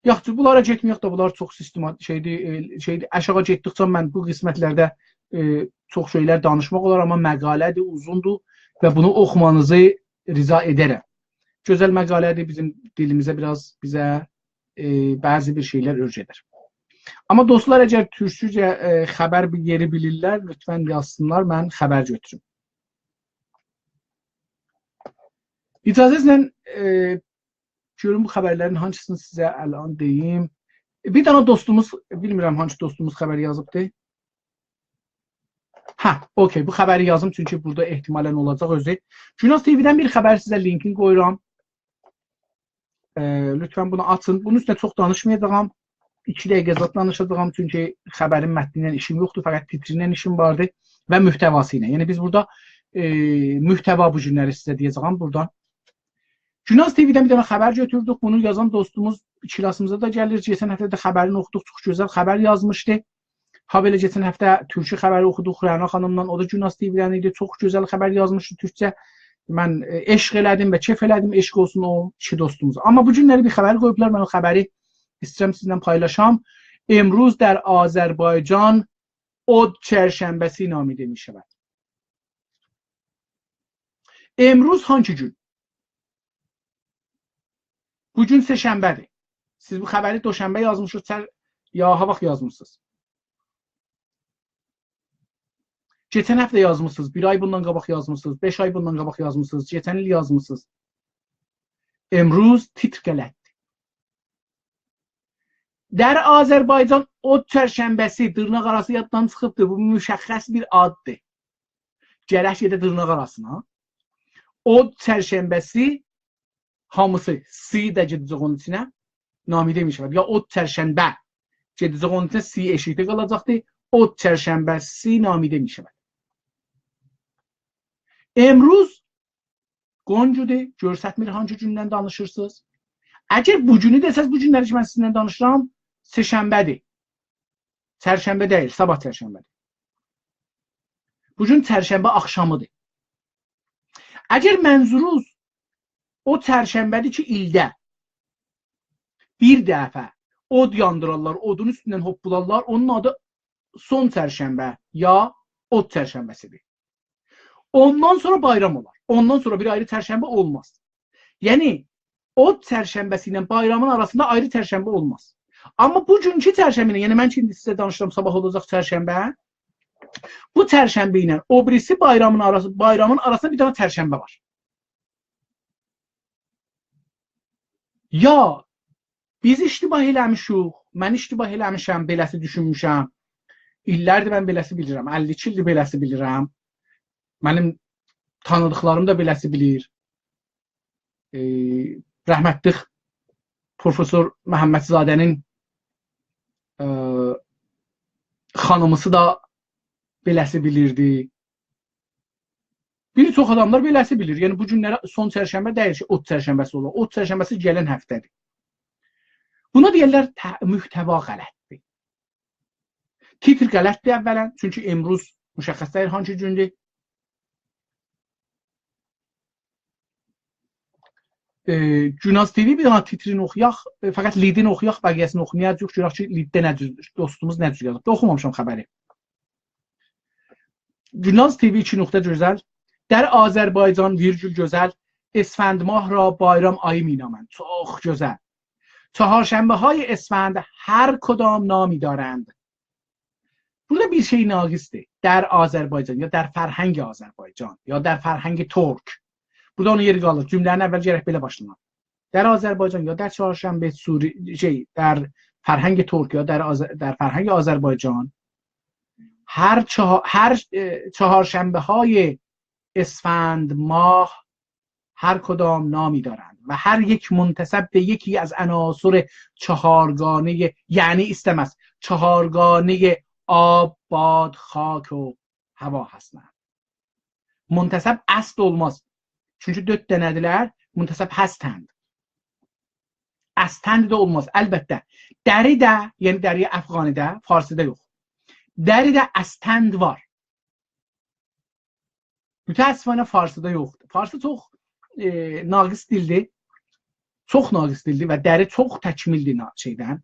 یاخشی، بونلارا گئتمه‌یک ده، بونلار چوخ سیستمات-، شئیدیر، ائ، شئیدیر. آشاغی گئتدیکجه من بو قسمتلرده، ائ، چوخ شئیلر دانیشماق اولار، آمما مقاله‌دیر، اوزوندور و بونو اوخومانیزی رجا ائدرم. گؤزل مقاله‌دیر، بیزیم دیلیمیزه بیر آز، بیزه، ائ، بعضی بیر شئیلر اؤیره‌در. آمما دوستلار، اگر تورکجه، ائ، خبر بیر یئری بیلیرلر، لطفاً یازسینلار، من خبر گؤتوروم. اجازه‌نیزله، ائ، گؤروم بو خبرلرین هانسینی سیزه الان دئییم. بیر دنه دوستوموز، بیلمیرم هانسی دوستوموز خبر یازیبدی. هه، اوکی، بو خبری یازیم، چونکی بورادا احتمالاً اولاجاق اؤزو. گوناز تی‌وی‌دن بیر خبر سیزه لینکینی قویورام. ائ، لطفاً بونو آچین. بونون اوستونده چوخ دانیشمایاجاغام. ایکی دقیقه زاد دانیشاجاغام، چونکی خبرین متنی ایله ایشیم یوخدور، فقط تیتری ایله ایشیم واردی و محتواسی ایله. یعنی بیز بورادا، ائ، محتوا بو گونلری سیزه دئیه‌جه‌یم بورادان. گوناز تی‌وی‌دن بیر دنه خبر گؤتوردوک. بونو یازان دوستوموز کلاسیمیزا دا گلیر. کئچن هفته ده خبرینی اوخودوق، چوخ گؤزل خبر یازمیشدی. هابئله کئچن هفته تورکی خبری اوخودوق رعنا خانیمدان، او دا گوناز تی‌وی‌دن ایدی. چوخ گؤزل خبر یازمیشدی تورکجه. من، ائ، عشق ائله‌دیم و کئف ائله‌دیم، عشق اولسون او ایکی دوستوموزا. آمما بو گونلری بیر خبر قویوبلار، من او خبری ایسته‌ییرم سیزینله پایلاشام. امروز در آذربایجان اود چرشنبه‌سی نامیده می‌شود. امروز هانگی گون؟ بو گون سه‌شنبه‌دیر. سیز بو خبری دوشنبه یازمیشسینیز، چر-، یا هاواخت یازمیسینیز؟ کئچن هفته یازمیسینیز، بیر آی بوندان قاباق یازمیسینیز، بئش آی بوندان قاباق یازمیسینیز، کئچن ایل یازمیسینیز. امروز تیتر غلطدیر. در آذربایجان اود چرشنبه‌سی، دیرناق آراسی یاددان چیخیبدیر. بو مشخص بیر آددیر. گرک گئده دیرناق آراسینا. اود چرشنبه‌سی، هامیسی، سی ده گئده‌جک اونون ایچینه، نامیده می‌شود. یا اود چرشنبه گئده‌جک اونون ایچینه، سی ائشیکده قالاجاقدیر. اود چرشنبه‌سی نامیده می‌شود. امروز گونجودور، گؤرستمیر هانگی گوندن دانیشیرسینیز. اگر بو گونو دئسز، بو گونلری کی من سیزینله دانیشیرام، سه‌شنبه‌دیر. چرشنبه دئییل، صاباح چرشنبه‌دیر. بو گون چرشنبه آخشامیدیر. اگر منظوروز او چرشنبه‌دیر کی ایلده بیر دفعه اود یاندیرارلار، اودون اوستوندن هوپپولارلار، اونون آدی سون چرشنبه یا اود چرشنبه‌سیدیر. اوندان سونرا بایرام اولار. اوندان سونرا بیر آیری چرشنبه اولماز. یعنی، اود چرشنبه‌سی ایله بایرامین آراسیندا آیری چرشنبه اولماز. آمما بوگونکو چرشنبه ایله، یعنی من کی ایندی سیزه دانیشیرام، صاباح اولاجاق چرشنبه، بو چرشنبه ایله او بیریسی بایرامین آراسی، بایرامین آراسیندا بیر دنه چرشنبه وار. یا بیز اشتباه ائله‌میشیک، من اشتباه ائله‌میشم، بئله‌سی دوشونموشم. ایللردیر من بئله‌سی بیلیرم، اللی ایکی ایلدیر بئله‌سی بیلیرم. منیم تانیدیقلاریم دا بئله‌سی بیلیر. ائ، رحمتلیک پروفسور محمدزاده‌نین، ائ، خانیمیسی دا بئله‌سی بیلیردی. بیر چوخ آداملار بئله‌سی بیلیر. یعنی، بو گونلری سون چرشنبه دئییل کی، اود چرشنبه‌سی اولور. اود چرشنبه‌سی گلن هفته‌دیر. بونا دئیرلر ته-، محتوا غلطدیر. تیتر غلطدیر اولاً، چونکی امروز مشخص دئییل هانگی گوندور. ائ، گوناز تی‌وی بیر دنه تیترین اوخویاق، ائ، فقط لیدین اوخویاق، بقیه‌سینی اوخومایاجاغیق، گؤرک کی لیدده نه جور، دوستوموز نه جور یازیب. اوخومامیشام خبری. گوناز تی‌وی ایکی نقطه گؤزل. در آذربایجان، ویرگول گؤزل، اسفند ماه را بایرام آیی می‌نامند. چوخ گؤزل. چهارشنبه‌های اسفند هر کدام نامی دارند. بورادا بیر شئی ناقصدیر. در آذربایجان، یا در فرهنگ آذربایجان، یا در فرهنگ ترک. بورادا اونون یئری قالیر. جمله‌نین اوّلی گرک بئله باشلانا. در آذربایجان یا در چهارشنبه سوری-، شئی، در فرهنگ ترک یا در آذ-، در فرهنگ آذربایجان هر چها-، هر، اه، چهارشنبه‌های اسفند ماه هر کدام نامی دارند و هر یک منتسب به یکی از عناصر چهارگانهٔ، یعنی ایسته‌مز، چهارگانهٔ آب، باد، خاک و هوا هستند. منتسب است اولماز. چونکی دؤرد دنه‌دیرلر، منتسب هستند. استند ده اولماز، البته. دری ده، یعنی دری افغانی‌ده، فارسی‌دا یوخ. دری ده استند وار. متأسفانه فارسی‌دا یوخدور. فارسی چوخ، ائ، ناقص دیلدیر. چوخ ناقص دیلدیر و دری چوخ تکمیلدیر نا-، شئیدن،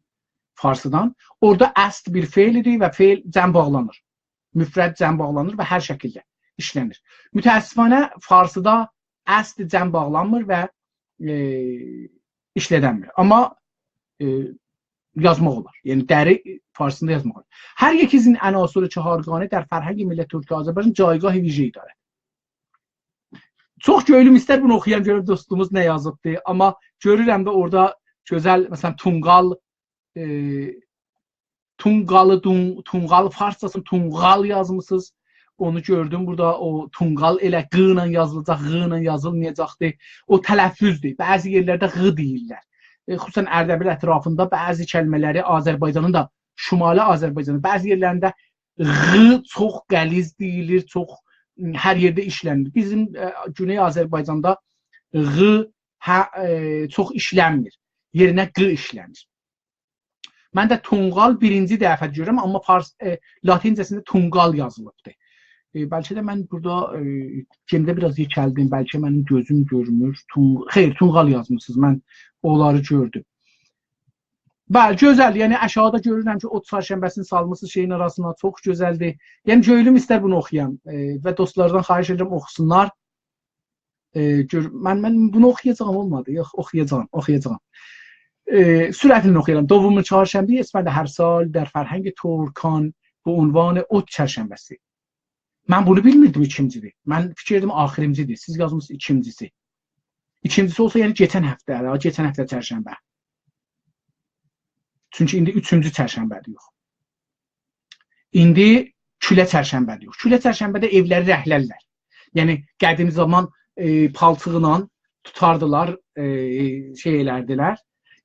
فارسی‌دان. اورادا است بیر فعلدیر و فعل جمع باغلانیر. مفرد جمع باغلانیر و هر شکیلده ایشله‌نیر. متأسفانه فارسی‌دا است جمع باغلانمیر و، ائ، ایشله‌دنمیر. آمما، ائ، یازماق اولار. یعنی دری فارسی‌دا یازماق اولار. هر یکی از این عناصر چهارگانه در فرهنگ ملت ترک آذربایجان جایگاه ویژه‌ای دارد. چوخ گؤیلوم ایستر بونو اوخویام، گؤرم دوستوموز نه یازیبدی. آمما گؤرورم ده اورادا گؤزل، مثلا، تونقال، ائ، تونقالی، تون-، تونقال فارسجاسینی تونقال یازمیسینیز. اونو گؤردوم بورادا، او تونقال ائله ق ایله یازیلاجاق، غ ایله یازیلمایاجاقدی. او تلفظدور. بعضی یئرلرده غ دئییرلر. ائ، خصوصا اردبیل اطرافیندا بعضی کلمه‌لری آذربایجانین دا، شمالی آذربایجانین بعضی یئرلرینده غ چوخ غلیظ دئییلیر، چوخ، هر یئرده ایشله‌نیر. بیزیم، ائ، گونئی آذربایجاندا غ هه، ائ، چوخ ایشلنمیر. یئرینه «ق» ایشلنیر. من ده تونقال بیرینجی دفعه گؤرورم، آمما فارس، ائ، لاتینجه‌سینده تونقال یازیلیبدیر. ائ، بلکه ده من بورادا، ائ، گئنه بیر آز یئکلدیم، بلکه منیم گؤزوم گؤرمور. تون-، خئیر، تونقال یازمیسینیز، من اونلاری گؤردوم. بلی، گؤزل، یعنی آشاغیدا گؤرورم کی، اود چرشنبه‌سینی سالمیسینیز شئیین آراسینا، چوخ گؤزلدیر. یعنی گؤیلوم ایستر بونو اوخویام، ائ، و دوستلاردان خواهش ائدیرم اوخوسونلار. ائ، گؤر-، من، من بونو اوخویاجاغام، اولمادی. یوخ، اوخویاجاغام، اوخویاجاغام. ائ، سرعتله اوخویورام. دوم چهارشنبه اسفند هر سال در فرهنگ ترکان به عنوان اود چرشنبه‌سی. من بونو بیلمیردیم ایکینجی‌دیر. من فیکیر ائدیردیم آخیرینجی‌دیر. سیز یازمیسینیز ایکینجی‌سی. ایکینجی‌سی اولسا، یعنی کئچن هفته، ها، کئچن هفته چرشنبه. چونکی ایندی اوچونجو چرشنبه‌دیر، یوخ. ایندی کوله چرشنبه‌دیر، یوخ. کوله چرشنبه‌ده ائولری رنگلرلر. یعنی قدیم زامان، ائ، پالچیقلا توتاردیلار، ائ، شئی ائلردیلر.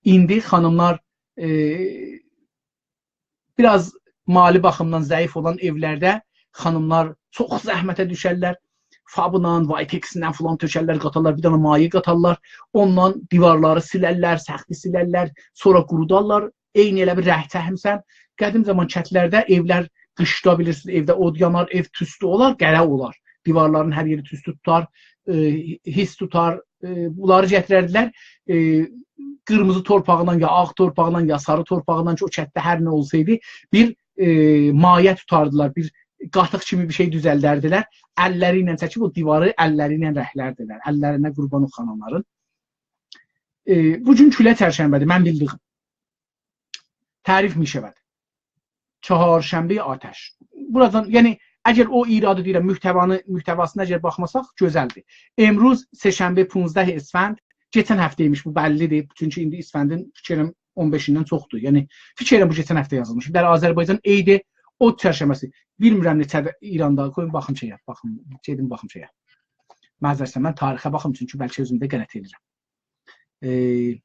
ایندی خانیملار، ائ، بیر آز مالی باخیمدان ضعیف اولان ائولرده خانیملار چوخ زحمته دوشرلر. فابلا، وایتکسینن فلان تؤکرلر، قاتارلار، بیر دنه مایع قاتارلار. اونونلا دیوارلاری سیلرلر، سقفی سیلرلر، سونرا قورودارلار. عینی ائله بیر رنگ چکمیسن. قدیم زامان کندلرده ائولر قیشدا، بیلیرسینیز، ائوده اود یانار، ائو توستو اولار، قره اولار. دیوارلارین هر یئری توستو توتار، ائ، هیس توتار، ائ، بونلاری گتیرردیلر. ائ، قیرمیزی تورپاغیندان، یا آغ تورپاغیندان، یا ساری تورپاغیندان کی، او کندده هر نه اولسایدی، بیر، ائ، مایع توتاردیلار، بیر قاتیق کیمی بیر شئی دوزلدردیلر. اللری ایله چکیب او دیواری اللری ایله رنگلردیلر. اللرینه قوربان او خانیملارین. ائ، بو گون کوله چرشنبه‌دیر، من بیلدیگیم. تعریف می‌شود. چهارشنبهٔ آتش. بورادان، یعنی، اگر او ایرادی دئییرم، محتوانی، محتواسینا اگر باخماساق، گؤزلدیر. امروز سه‌شنبه پونزده اسفند، کئچن هفته ایمیش، بو بللی‌دیر. چونکی ایندی اسفندین، فیکر ائلیرم، اون بئشیندن چوخدور. یعنی، فیکر ائلیرم، بو کئچن هفته یازیلمیش. در آذربایجان عید اود چرشنبه‌سی. بیلمیرم نئچه‌دیر ایراندا، قویون باخیم شئیه، باخیم، گئدیم باخیم شئیه. معذرت ایسته‌ییرم، من تاریخه باخیم، چونکی بلکه اؤزوم ده غلط ائلیرم. ائ،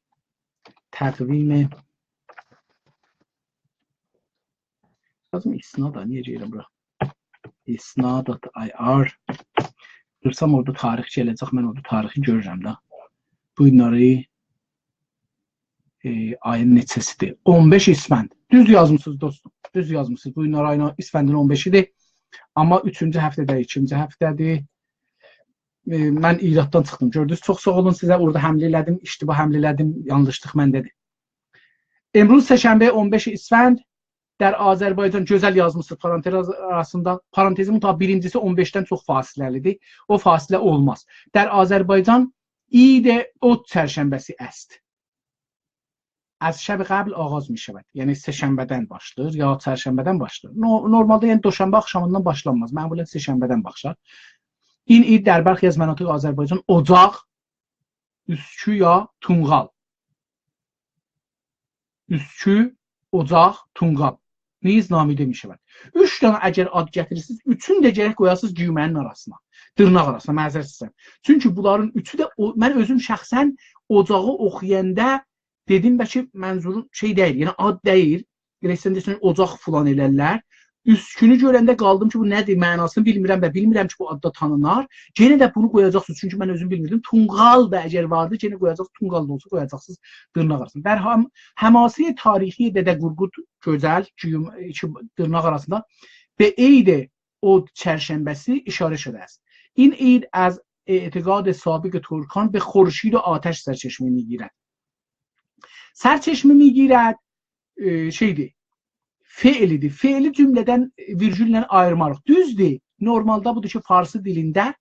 تقویم، لازم اسنا دا، نییه گئدیرم بورا؟ اسنا دات آی آر. دوروسام اورادا تاریخ گله‌جک، من اورادا تاریخی گؤرورم ده. بو گونلری، ائ، آیین نئچه‌سی‌دیر؟ اون بئش اسفند. دوز یازمیسینیز، دوستوم. دوز یازمیسینیز. بو گونلری آیین، اسفندین اون بئشی‌دیر. آمما اوچونجو هفته‌ده، ایکینجی هفته‌دیر. ائ، من ایراددان چیخدیم. گؤردونوز، چوخ ساغ اولون سیزه. اورادا حمله ائله‌دیم، اشتباه حمله ائله‌دیم، یانلیشلیق منده‌دیر. امروز سه‌شنبه اون بئش اسفند، در آذربایجان، گؤزل یازمیسینیز پارانتز آراسیندا. پارانتزین تا بیرینجی‌سی اون بئشدن چوخ فاصله‌لی‌دیر. او فاصله اولماز. در آذربایجان عید اود چرشنبه‌سی است. از شب قبل آغاز می‌شود. یعنی سه‌شنبه‌دن باشلاییر، یا چرشنبه‌دن باشلاییر. نو-، نورمالدا، یعنی، دوشنبه آخشامیندان باشلانماز. معمولاً سه‌شنبه‌دن باشلار. این عید در برخی از مناطق آذربایجان، اوجاق، اوستچو یا تونقال. اوستچو، اوجاق، تونقال. نیز نامیده می‌شود. اوچ دنه اگر آد گتیریرسینیز، اوچونو ده گرک قویاسینیز گیومه‌نین آراسینا. دیرناق آراسینا، معذرت ایسته‌ییرم. چونکی بونلارین اوچو ده، او، من اؤزوم شخصاً اوجاغی اوخویاندا دئدیم، بلکه منظورو شئی دئییل، یعنی آد دئییل. ائله ایسته‌ییرسن دئیه‌سن، اوجاق فلان ائلرلر. اوستچونو گؤرنده قالدیم کی، بو نه‌دیر، معناسینی بیلمیرم و بیلمیرم کی، بو آددا تانینار. یئنه ده بونو قویاجاقسینیز، چونکی من اؤزوم بیلمیردیم. تونقال دا اگر واردی، یئنه قویاجاق، تونقال دا اولسا قویاجاقسینیز دیرناق آراسینا. در هم-، حماسهٔ تاریخی دده قورقود، گؤزل، گیوم-، ایکی دیرناق آراسیندا، به عید اود چرشنبه‌سی اشاره شده است. این عید از اعتقاد سابق ترکان به خورشید و آتش سرچشمه می‌گیرد. سرچشمه می‌گیرد، ائ، شئی‌دیر، فعلی‌دیر. فعلی جمله‌دن، ائ، ویرگولله آییرماریق. دوزدور، نورمالدا بودور کی، فارسی دیلینده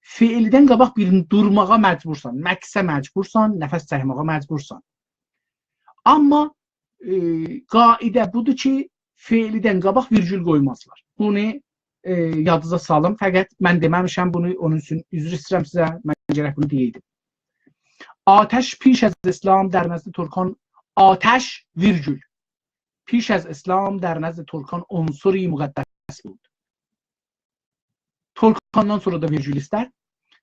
فعلیدن قاباق بیرینی دورماغا مجبورسان، مکثه مجبورسان، نفس چکمه‌یه مجبورسان. آمما، ائ، قاعده بودور کی، فعلیدن قاباق ویرگول قویمازلار. بونو، ائ، یادینیزا سالین. فقط من دئمه‌میشم بونو، اونون اوچون عذر ایسته‌ییرم سیزه. من گرک بونو دئیه‌یدیم. آتش پیش از اسلام در نزد ترکان، آتش، ویرگول، پیش از اسلام در نزد ترکان عنصری مقدس بود. ترکاندان سونرا دا ویرگول ایستر.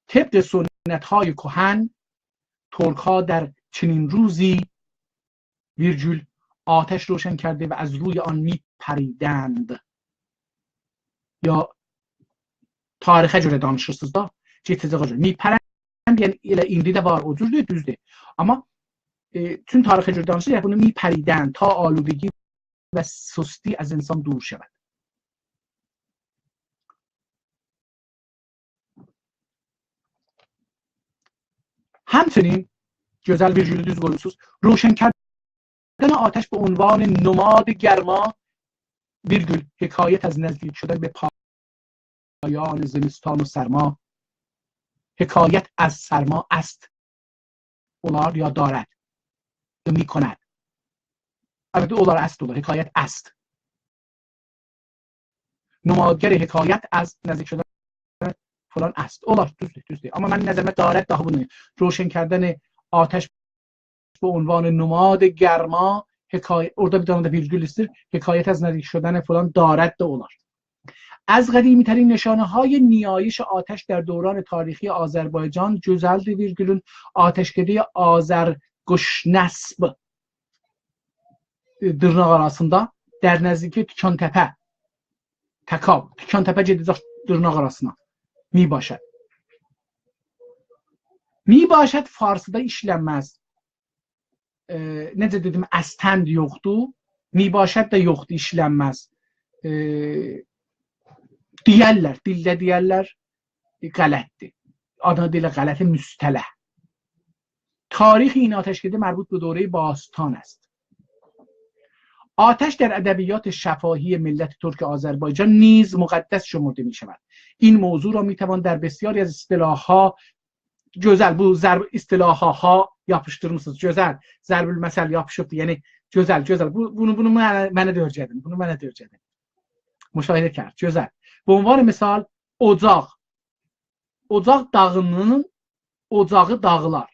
طبق سنت‌های کهن، ترک‌ها در چنین روزی، ویرگول، آتش روشن کرده و از روی آن می‌پریدند. یا تاریخه گؤره دانیشیرسینیز دا، گئده‌جک او جور. می‌پرند، دئین، ائله ایندی ده وار، او جوردور، دوزدور. آمما، ائ، چون تاریخه گؤره دانیشیریق، بونو می‌پریدن، تا آلودگی و سستی از انسان دور شود. همچنین، گؤزل ویرگولو دوز قویموسونوز، روشن کردن آتش به عنوان نماد گرما، ویرگول، حکایت از نزدیک شدن به پایان زمستان و سرما، حکایت از سرما است، اولار یا دارد، می‌کند. البته اولار، است اولار، حکایت است. نمادگر حکایت از نزدیک شدن فلان است. اولار، دوزدور، دوزدور. آمما منیم نظریمه دارد داها بونو، روشن کردن آتش به عنوان نماد گرما، حکایت، اورادا بیر دنه ده ویرگول ایسته‌ییر، حکایت از نزدیک شدن فلان، دارد ده اولار. از قدیمی‌ترین نشانه‌های نیایش آتش در دوران تاریخی آذربایجان، گؤزلدیر ویرگولون، آتشکدهٔ آذرگشنسب، ائ، دیرناق آراسیندا، در نزدیکی تیکان‌تپه، تکاب، تیکان‌تپه گئده‌جک دیرناق آراسینا. می‌باشد. می‌باشد فارسیدا ایشلنمز. ائ، نئجه دئدیم، اصلاً یوخدور. می‌باشد دا یوخدور، ایشلنمز. ائ، دئیرلر، دیلده دئیرلر، ائ، غلطدیر. آدینا دئییرلر غلط مصطلح. تاریخ این آتشکده مربوط به دورهٔ باستان است. آتش در ادبیات شفاهی ملت ترک آذربایجان نیز مقدس شمرده می‌شود. این موضوع را می‌توان در بسیاری از اصطلاح‌ها، گؤزل، بو ضرب، اصطلاح‌ها یاپیشدیرمیسینیز، گؤزل، ضرب‌المثل یاپیشیبدیر، یعنی گؤزل، گؤزل، بو، بونو، بونو منه، منه ده اؤیره‌دین، بونو منه ده اؤیره‌دین. مشاهده کرد، گؤزل. به عنوان مثال، اوجاق، اوجاق داغینین، اوجاغی داغیلار.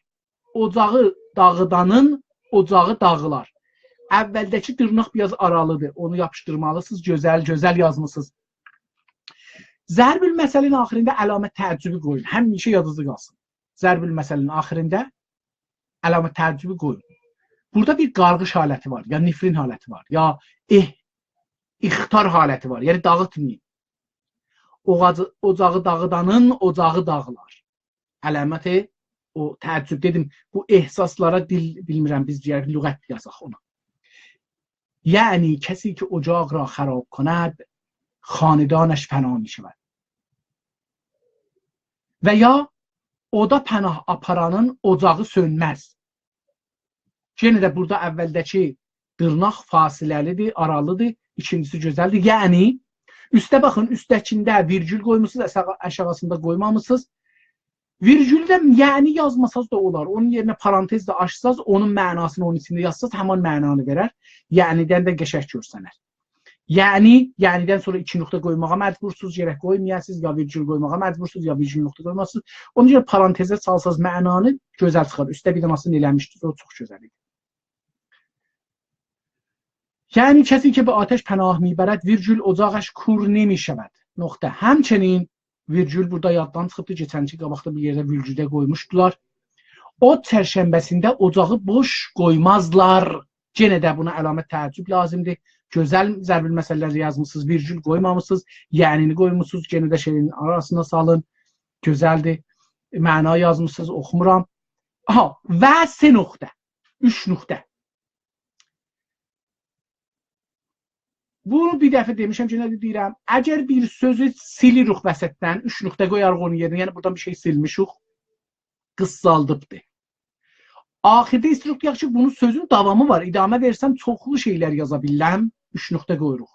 اوجاغی داغیدانین اوجاغی داغیلار. اولده‌کی دیرناق بیر آز آرالیدیر. اونو یاپیشدیرمالیسینیز. گؤزل، گؤزل یازمیسینیز. ضرب‌المثلین آخیرینده علامت تعجبی قویون. همیشه یادینیزدا قالسین. ضرب‌المثلین آخیرینده علامت تعجبی قویون. بورادا بیر قارغیش حالتی وار، یا نفرین حالتی وار، یا اخ-، اخطار حالتی وار. یعنی داغیتمایین. اوغاجی-، اوجاغی داغیدانین اوجاغی داغیلار. علامت او تعجب. دئدیم، بو احساسلارا دیل، بیلمیرم، بیز گرک لغت یازاق اونا. یعنی کسی که اجاق را خراب کند، خاندانش فنا می‌شود. و یا اودا پناه آپارانین اوجاغی سؤنمز. یئنه ده بورادا اولده‌کی دیرناق فاصله‌لیدیر، آرالیدیر، ایکینجیسی گؤزلدیر. یعنی، اوسته باخین، اوسته‌کینده ویرگول قویموسونوز، آشاغی-، آشاغیسیندا قویمامیسینیز. ویرگولده یعنی یازماساز دا اولار. اونون یئرینه پارانتز ده آچساز، اونون معناسینی اونون ایچینده یازساز، همان معنانی وئرر. یعنی‌دن ده قشنگ گؤرسنر. یعنی، یعنی‌دن سونرا ایکی نقطه قویماغا مجبورسونوز، گرک قویمایاسینیز، یا ویرگول قویماغا مجبورسونوز، یا ویرگول نقطه قویماسینیز. اونا گؤره پارانتزه سالساز معنانی گؤزل چیخار. اوسته بیر دنه‌سینی ائله‌میشدینیز، او چوخ گؤزل ایدی. یعنی کسی که به آتش پناه می‌برد، ویرگول، اجاقش کور نمی‌شود. نقطه. همچنین ویرگول بورادا یاددان چیخیبدی. کئچنکی قاباقدا بیر یئرده ویرگولده قویموشدولار. اود چرشنبه‌سینده اوجاغی بوش قویمازلار. یئنه ده بونا علامت تعجب لازیمدیر. گؤزل ضرب‌المثل‌لر یازمیسینیز، ویرگول قویمامیسینیز، یعنی‌نی قویموسونوز، یئنه ده شئیین آراسینا سالین. گؤزلدیر. معنا یازمیسینیز، اوخومورام. آها، و سه نقطه. اوچ نقطه. بونو بیر دفعه دئمیشم، یئنه ده دئییرم. اگر بیر سؤزو سیلیریک وسطدن، اوچ نقطه قویاریق اونون یئرینه، یعنی بورادان بیر شئی سیلمیشیک، قیسالدیبدیر. آخیردا ایستیروخ دئیک کی، بونون سؤزون داوامی وار. ادامه وئرسم، چوخلو شئیلر یازا بیللم. اوچ نقطه قویوروخ.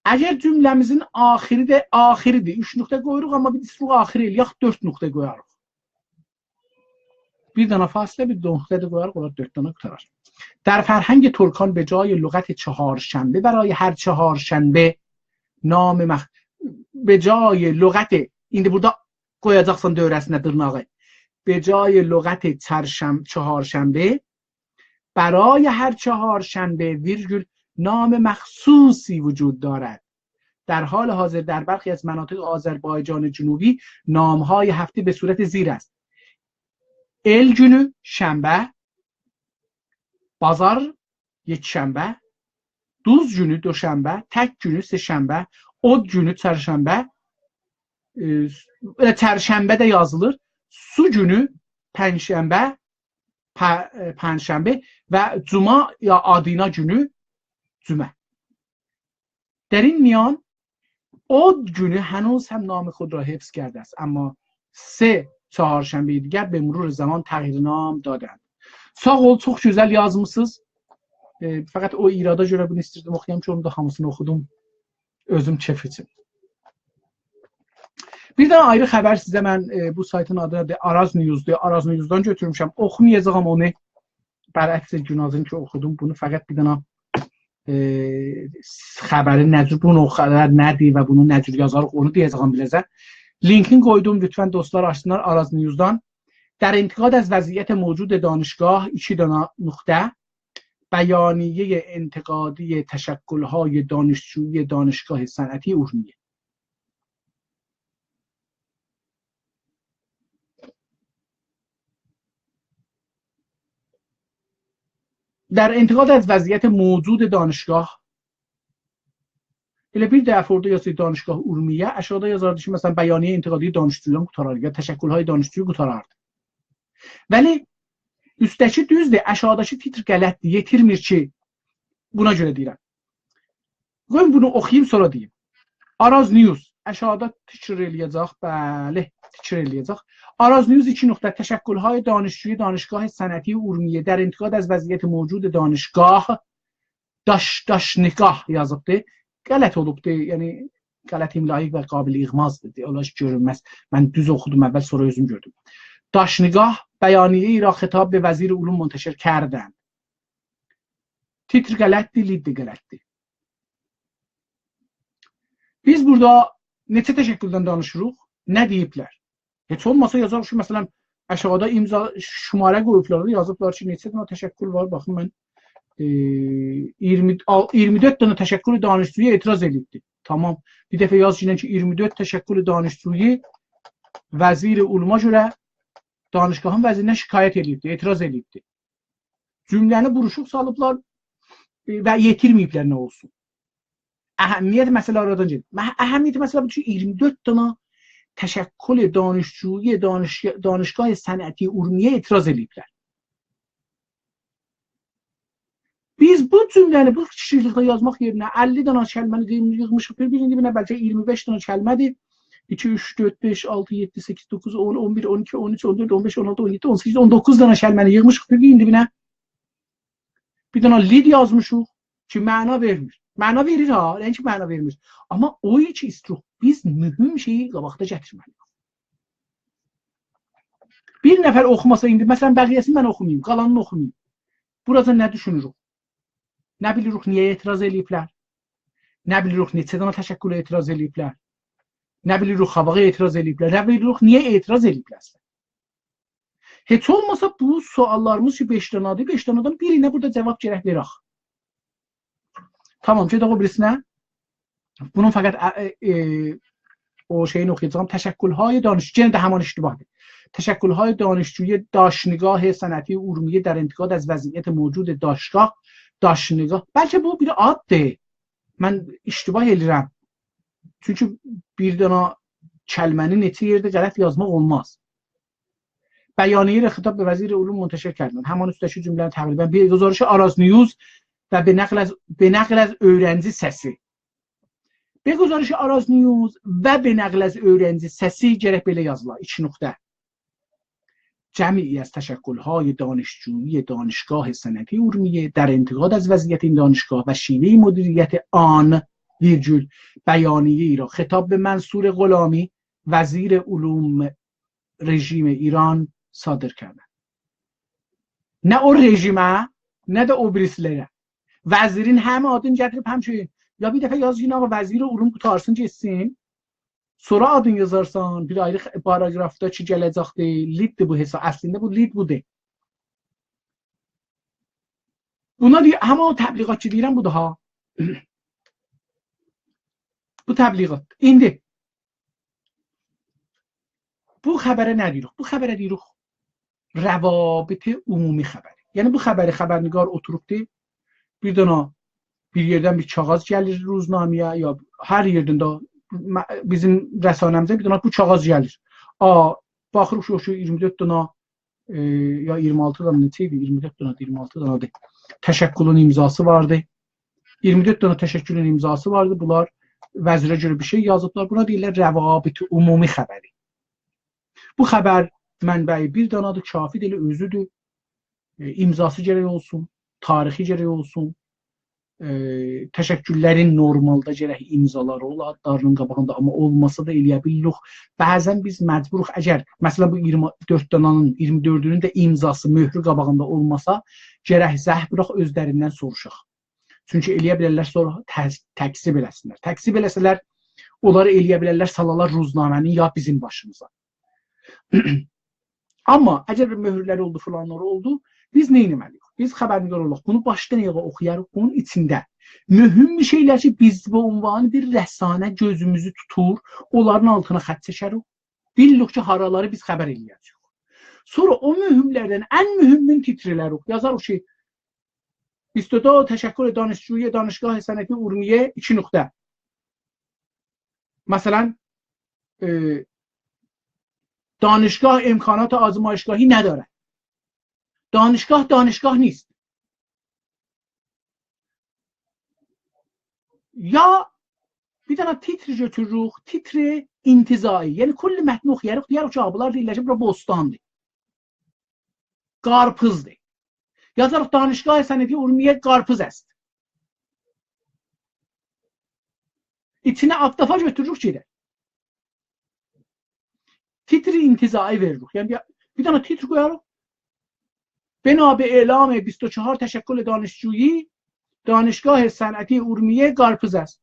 اگر جمله‌میزین آخیری ده آخیریدیر، اوچ نقطه قویوروخ، آمما بیز ایستیروخ آخیری ائله‌یک، دؤرد نقطه قویاریق. بیر دنه فاصله، بیر دنه نقطه ده قویاریق، اولار دؤرد دنه قوتارار. در فرهنگ ترکان به جای لغت چهارشنبه برای هر چهارشنبه نام مخ-، به جای لغت، ایندی بورادا قویاجاقسان دؤوره‌سینه دیرناغی. به جای لغت چرشن-، چهارشنبه، برای هر چهارشنبه، ویرگول، نام مخصوصی وجود دارد. در حال حاضر در برخی از مناطق آذربایجان جنوبی نام‌های هفته به صورت زیر است: ال گونو، شنبه، بازار، یکشنبه، دوز گونو، دوشنبه، تک گونو، سه‌شنبه، اود گونو، چرشنبه، ائ، ائله چرشنبه ده یازیلیر. سو گونو پنجشنبه، پ-، ائ، پنجشنبه و جوما یا آدینا گونو جمعه. در این میان، او گونو هنوز هم نام خود را حفظ کرده است، اما سه چهارشنبهٔ دیگر به مرور زمان تغییر نام دادند. ساغ اول، چوخ گؤزل یازمیسینیز. ائ، فقط او ایرادا گؤره بونو ایستیردیم اوخویام کی، اونو دا هامیسینی اوخودوم. اؤزوم کئف اوچون. بیر دنه آیری خبر سیزه من، ائ، بو سایتین آدی نه‌دیر؟ آراز نیوزدور. آراز نیوزدان گؤتورموشم. اوخومایاجاغام اونو. برعکس گونازین کی اوخودوم، بونو فقط بیر دنه، ائ، خبری نه جور، بونو او خبر نه‌دیر و بونو نه جور یازاریق، اونو دئیه‌جه‌یم بیله‌زه. لینکین قویدوم، لطفاً دوستلار آچسینلار آراز نیوزدان. در انتقاد از وضعیت موجود دانشگاه، ایکی دنه نقطه، بیانیهٔ انتقادی تشکل‌های دانشجویی دانشگاه صنعتی ارومیه. در انتقاد از وضعیت موجود دانشگاه، ائله بیر دفعه اورادا یازیر دانشگاه ارومیه، آشاغیدا یازاردی کی، مثلاً، بیانیهٔ انتقادی دانشجویان قوتاراردی، یا تشکل‌های دانشجویی قوتاراردی. ولی اوستده‌کی دوزدور، آشاغیداکی تیتر غلطدیر، یئتیرمیر کی، بونا گؤره دئییرم. قویون بونو اوخویوم، سونرا دئییم. آراز نیوز، آشاغیدا تکرار ائله‌یه‌جک، بلی، تکرار ائله‌یه‌جک. آراز نیوز، ایکی نقطه، تشکل‌های دانشجویی دانشگاه صنعتی ارومیه در انتقاد از وضعیت موجود دانشگاه، داش، داشنگاه یازیبدی. غلط اولوبدو، یعنی غلط املایی و قابل اغمازدیر. اولار کی، گؤرونمز. من دوز اوخودوم اول، سونرا اؤزوم گؤردوم. داشنگاه بیانیه‌ای را خطاب به وزیر علوم منتشر کردند. تیتر غلطدیر، لید ده غلطدیر. بیز بورادا نئچه تشکلدن دانیشیریق؟ نه دئییبلر؟ هئچ اولماسا یازاریق کی، مثلاً، آشاغیدا امضا، شماره قویوبلار، یازیبلار کی، نئچه دنه تشکل وار. باخین، من، ائ، اییرمی، آل-، اییرمی دؤرد دنه تشکل دانشجویی اعتراض ائدیبدی. تامام. بیر دفعه یاز کی، اییرمی دؤرد تشکل دانشجویی وزیر علوما گؤره دانشگاهین وزیرینه شکایت ائدیبدی، اعتراض ائدیبدی. جمله‌نی بوروشوق سالیبلار، ائ، و یئتیرمه‌ییبلر نه اولسون. اهمیت مسئله آرادان گئدیر. مه-، اهمیت مسئله بودور کی، اییرمی دؤرد دنه تشکل دانشجویی دانش-، دانشگاه صنعتی ارومیه اعتراض ائله‌ییبلر. بیز بو جمله‌نی بو کیچیکلیکده یازماق یئرینه اللی دنه کلمه‌نی ییغ-، ییغمیشیق بیر-بیرینه، دئییب، بلکه اییرمی بئش دنه کلمه‌دیر. ایکی، اوچ، دؤرد، بئش، آلتی، یئددی، سککیز، دوققوز، اون، اون بیر، اون ایکی، اون اوچ، اون دؤرد، اون بئش، اون آلتی، اون یئددی، اون سککیز، اون دوققوز دنه کلمه‌نی ییغمیشیق بیر-بیرینه، دئییب، بیر دنه لید یازمیشیق کی، معنا وئرمیر. معنا وئریر ها، نه کی معنا وئرمیر. آمما او کی ایستیروخ، بیز مهم شئیی قاباقدا گتیرمه‌لی‌ییک. بیر نفر اوخوماسا ایندی، مثلاً، بقیه‌سینی من اوخوماییم، قالانینی اوخوماییم. بورادا نه دوشونوروک؟ نه بیلیریک نییه اعتراض ائله‌ییبلر؟ نه بیلیریک نئچه دنه تشکله اعتراض ائله‌ییبلر؟ نه بیلیریک هاواغا اعتراض ائله‌ییبلر؟ نه بیلیریک نییه اعتراض ائله‌ییبلر اصلاً؟ هئچ اولماسا بو سؤاللاریمیز کی، بئش دنه‌دیر، بئش دنه‌دن بیرینه بورادا جواب گرک وئرک. تامام، گئدک او بیریسینه. بونون فقط، ا، ا، ائ، او شئیینی اوخویاجاغام. تشکل‌های دانش-، یئنه ده همان اشتباهدیر. تشکل‌های دانشجویی داشتگاه صنعتی ارومیه در انتقاد از وضعیت موجود داشتگاه، داشتگاه. بلکه بو بیر آددیر. من اشتباه ائله‌ییرم. چونکی بیر دنه کلمه‌نی نئچه یئرده غلط یازماق اولماز. بیانیه‌ای را خطاب به وزیر علوم منتشر کردند. همان اوستده‌کی جمله‌نی تقریباً به گزارش آراز نیوز و به نقل از، به نقل از اؤیرنجی سسی. به گزارش آراز نیوز و به نقل از اؤیرنجی سسی گرک بئله یازیلا، ایکی نقطه. جمعی از تشکل‌های دانشجویی دانشگاه صنعتی ارومیه در انتقاد از وضعیت این دانشگاه و شیوهٔ مدیریت آن، ویرگول، بیانیه‌ای را خطاب به منصور غلامی، وزیر علوم رژیم ایران، صادر کردند. نه او رژیمه، نه ده او بیریسی‌لره. وزیرین هم آدینی گتیریب، هم شئی. یا بیر دفعه یاز کی، آقا، وزیر علوم قوتارسین، گئتسین. سونرا آدینی یازارسان بیر آیری خ-، پاراگرافدا کی، گله‌جکدیر، لیددیر بو حساب. اصلینده بو لید بودور. بونا دئییر، همان او تبلیغات کی دئییرم، بودور ها. بو تبلیغات. ایندی بو خبره نه دئییریک؟ بو خبره دئییریک روابط عمومی خبری. یعنی بو خبری خبرنگار اوتوروبدور، بیر دنه بیر یئردن بیر کاغیذ گلیر روزنامه‌یه، یا هر یئردن ده م-، بیزیم رسانه‌میزه بیر دنه بو کاغیذ گلیر. آ، باخیریق کی، او کی اییرمی دؤرد دنه، ائ، یا اییرمی آلتی دنه نئچه ایدی؟ اییرمی دؤرد دنه، اییرمی آلتی دنه‌دیر. تشکلون امضاسی واردی. اییرمی دؤرد دنه تشکلون امضاسی واردی. بونلار وزیره گؤره بیر شئی یازیبلار. بونا دئییرلر روابط عمومی خبری. بو خبر منبعی بیر دنه‌دیر، کافی‌دیر، ائله اؤزودور. ائ، امضاسی گرک اولسون، تاریخی گرک اولسون. ائ، تشکل‌لرین نورمالدا گرک امضالاری اولا، آدلارینین قاباغیندا، آمما اولماسا دا ائلیه بیلیریک. بعضا بیز مجبوروق، اگر، مثلا، بو اییرمی دؤرد دنه‌نین، اییرمی دؤردونون ده امضاسی، مؤهرو قاباغیندا اولماسا، گرک زنگ ووراق، اؤزلریندن سوروشاق. چونکی ائلیه بیلرلر سونرا تز-، تکذیب ائله‌سینلر. تکذیب ائله‌سه‌لر، اونلاری ائلیه بیلرلر سالالار روزنامه‌نین یا بیزیم باشیمیزا. آمما اگر مؤهورلر اولدو، فلانلار اولدو، بیز نه ائتمه‌لی‌ییک؟ بیز خبرنگار اولاراق بونو باشدان آیاغا اوخویاریق، بونون ایچینده مهم بیر شئیلر کی، بیز به عنوان بیر رسانه گؤزوموزو توتور، اونلارین آلتینا خط چکریک. بیلیریک کی، هارالاری بیز خبر ائله‌یه‌جه‌ییک. سونرا او مهم‌لردن ان مهمون تیتر ائلریک. یازاریق کی، بیست و دو تشکل دانشجویی دانشگاه صنعتی ارومیه، ایکی نقطه. مثلا، ائ، دانشگاه امکانات آزمایشگاهی ندارد. دانشگاه دانشگاه نیست. یا بیر دنه تیتر گؤتوروروک، تیتر انتزاعی. یعنی کل متنی اوخویاریق، دئیه‌ریک کی، آ، بونلار دئییرلر کی، بورا بوستاندیر. قارپیزدیر. یازاریق دانشگاه صنعتی ارومیه قارپیز است. ایچینه آفتافا گؤتوروروک گئدر. تیتر انتزاعی وئریریک. یعنی بیر، بیر دنه تیتر قویاریق. بنا به اعلام بیست و چهار تشکل دانشجویی دانشگاه صنعتی ارومیه قارپیز است.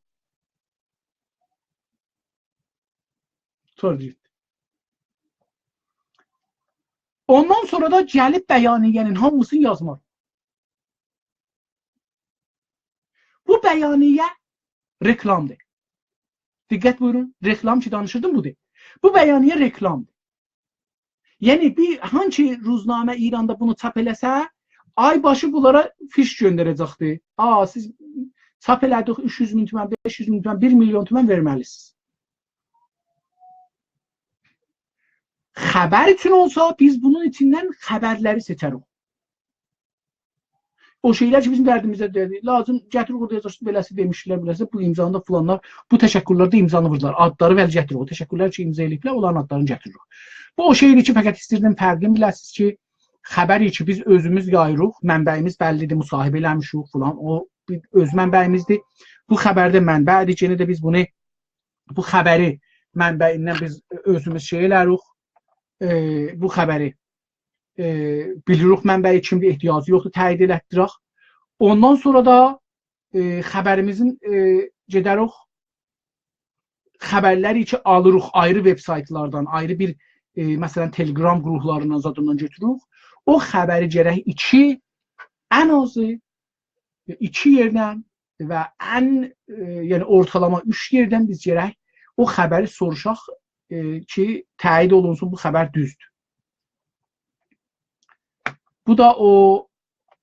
سونرا گئت. اوندان سونرا دا گلیب بیانیه‌نین هامیسینی یازماق. بو بیانیه رکلامدیر. دقت بویورون، رکلام کی دانیشیردیم، بودور. بو بیانیه رکلامدیر. یعنی، بیر هانسی روزنامه ایراندا بونو چاپ ائله‌سه، آی باشی بونلارا فیش گؤندره‌جکدیر. «آ، سیز چاپ ائله‌دیک، اوچ یوز مین تومن، بئش یوز مین تومن، بیر میلیون تومن وئرمه‌لی‌سینیز.» خبر اوچون اولسا، بیز بونون ایچیندن خبرلری سئچریک. او شئیلر کی، بیزیم دردیمیزه دئییر، لازیم گتیریریک، اورادا یازیریق، بئله‌سی دئمیشلر، بئله‌سی، بو امضانی دا فلانلار، بو تشکل‌لرده امضانی ووردولار، آدلاری ولی گتیریریک، او تشکل‌لر کی، امضا ائله‌ییبلر، اونلارین آدلارینی گتیریریک. بو او شئیدیر کی، فقط ایستیردیم فرقینی بیله‌سینیز کی، خبری کی، بیز اؤزوموز یاییریق، منبعیمیز بللی‌دیر، مصاحبه ائله‌میشیک فلان، او بیر اؤز منبعیمیزدیر. بو خبر ده منبعدیر، یئنه ده بیز بونو، بو خبری منبعیندن بیز اؤزوموز شئی ائله‌ریک، ائ، بو خبری ائ، بیلیریک منبعی کیمدیر، احتیاجی یوخدور، تأیید ائلتدیرک. اوندان سونرا دا، ائ، خبریمیزین، ائ، گئدریک، خبرلری کی آلیریق آیری وب‌سایت‌لاردان، آیری بیر، ائ، مثلا، تلگرام گروپ‌لاریندان، زادیندان گؤتوروروک. او خبری گرک ایکی، ان آزی ایکی یئردن و ان، ائ، یعنی اورتالاما اوچ یئردن بیز گرک او خبری سوروشاق، ائ، کی، تأیید اولونسون، بو خبر دوزدور. بو دا او،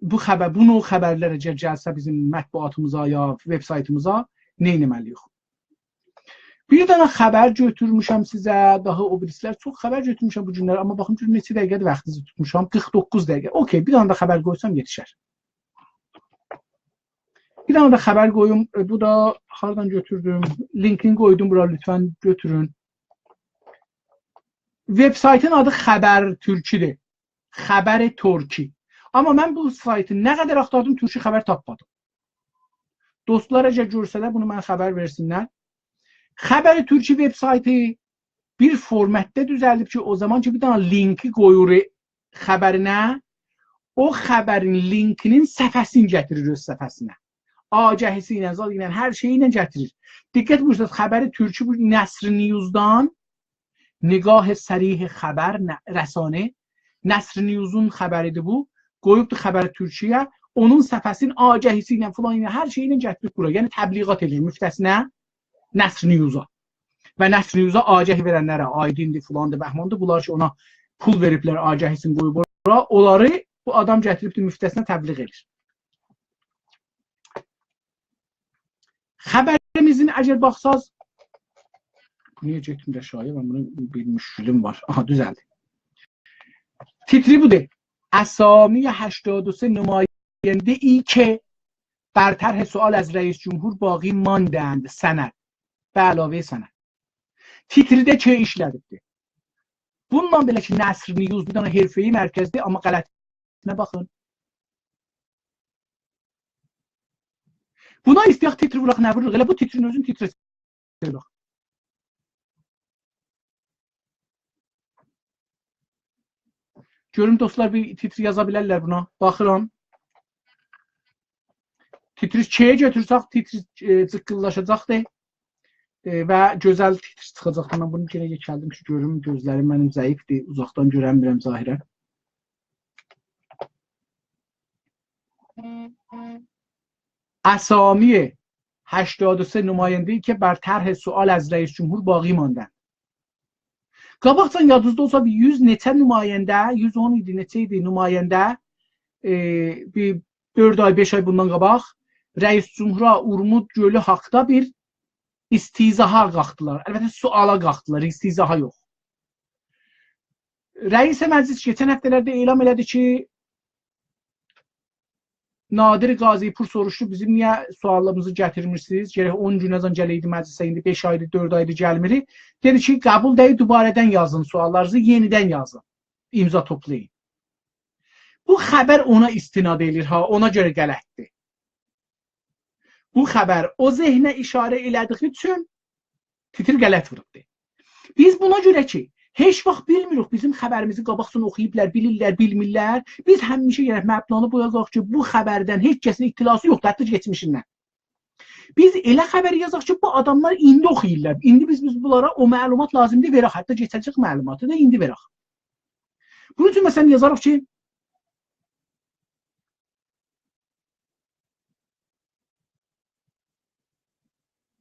بو خبر، بو نوع خبرلر اگر گلسه بیزیم مطبوعاتیمیزا یا وب‌سایتیمیزا، نه ائتمه‌لی‌ییک؟ بیر دنه خبر گؤتورموشم سیزه، داها او بیریسی‌لر. چوخ خبر گؤتورموشم بو گونلری، آمما باخیم گؤروم نئچه دقیقه‌دیر واختینیزی توتموشام. قیرخ دوققوز دقیقه. اوکی، بیر دنه ده خبر قویسام یئتیشر. بیر دنه ده خبر قویوم. ائ، بو دا هاردان گؤتوردوم؟ لینکینی قویدوم بورا، لطفا گؤتورون. وب‌سایتین آدی خبر تورکی‌دیر. خبر تورکی. آمما من بو سایتی نه قدر آختاردیم، تورکی خبر تاپمادیم. دوستلار اگر گؤرسه‌لر، بونو منه خبر وئرسینلر. خبر تورکی وب‌سایتی بیر فورمتده دوزلیب کی، او زامان کی، بیر دنه لینکی قویور خبرینه، او خبرین لینکینین صفحه‌سینی گتیریر اؤز صفحه‌سینه. آگهی‌سی ایله، زاد ایله، هر شئیی ایله گتیریر. دقت بویورسانیز، خبر تورکی بو نصر نیوزدان، نگاه صریح خبر، نه-، رسانه، نصر نیوزون خبری‌دیر بو. قویوبدور خبر تورکی‌یه، اونون صفحه‌سینین آگهی‌سی ایله، فلان ایله، هر شئیی ایله گتیریب بورا. یعنی تبلیغات ائدیر مفته‌سینه نصر نیوزا. و نصر نیوزا آگهی وئرنلره، آیدین‌دیر، فلاندیر، بهماندیر، بونلار کی، اونا پول وئریبلر، آگهی‌سینی قویوب اورا، اونلاری بو آدام گتیریبدیر مفته‌سینه تبلیغ ائدیر. خبریمیزین اگر باخساز، بو نییه گئتمیر آشاغییا؟ من بونون بیر مشکلیم وار. آها، دوزلدی. تیتری بودور: اسامی هشتاد و سه نماینده‌ای که بر طرح سؤال از رئیس جمهور باقی ماندند. سند. به علاوه سند. تیتریده کی ایشله‌دیبدیر. بونونلا بئله کی، نصر نیوز بیر دنه حرفه‌ای مرکزدیر، آمما غلطینه باخین. بونا ایسته‌یک تیتر ووراق، نه ووروروق؟ ائله بو تیترین اؤزون تیتر ائتسک. گؤروم دوستلار بیر تیتر یازا بیلرلر بونا. باخیرام. تیتری کی‌یه گؤتورسک، تیتر، ائ، جیققیللاشاجاقدیر. ائ، و گؤزل تیتر چیخاجاقدیر. من بونو یئنه یئکلدیم کی، گؤروم، گؤزلریم منیم ضعیفدیر. اوزاقدان گؤرنمیرم ظاهرا. اسامی هشتاد و سه نماینده‌ای که بر طرح سؤال از رئیس جمهور باقی ماندند. قاباقجان یادینیزدا اولسا، بیر یوز نئچه نماینده، یوز اون ایدی، نئچه ایدی نماینده، ائ، بیر دؤرد آی، بئش آی بوندان قاباق رئیس جمهورا اورمو گؤلو حاقدا بیر استیضاحا قالخدیلار. البته، سؤالا قالخدیلار، استیضاحا یوخ. رئیس مجلس کئچن هفته‌لرده اعلان ائله‌دی کی، نادر قاضی‌پور سوروشدو: «بیزیم نییه سؤالیمیزی گتیرمیرسینیز؟ گرک اون گونه‌جن گله‌یدی مجلسه، ایندی بئش آیدیر، دؤرد آیدیر گلمیریک.» دئدی کی، «قبول دئییل، دوباره‌دن یازین سؤاللارینیزی، یئنیدن یازین. امضا توپلایین.» بو خبر اونا استناد ائله‌ییر ها، اونا گؤره غلطدیر. بو خبر او ذهنه اشاره ائله‌دیگی اوچون تیتر غلط ووروبدور. بیز بونا گؤره کی، هئچ واخت بیلمیریک، بیزیم خبریمیزی قاباقجان اوخویوبلار، بیلیرلر، بیلمیرلر. بیز همیشه گرک مبنانی بویا قویاق کی، بو خبردن هئچ کسین اطلاعی یوخدور، حتی کئچمیشیندن. بیز ائله خبر یازاق کی، بو آداملار ایندی اوخویورلار. ایندی بیز، بیز بونلارا او معلومات لازیمدیر وئرک، حتی کئچه‌جک معلوماتی دا ایندی وئرک. بونون اوچون، مثلا، یازاریق کی،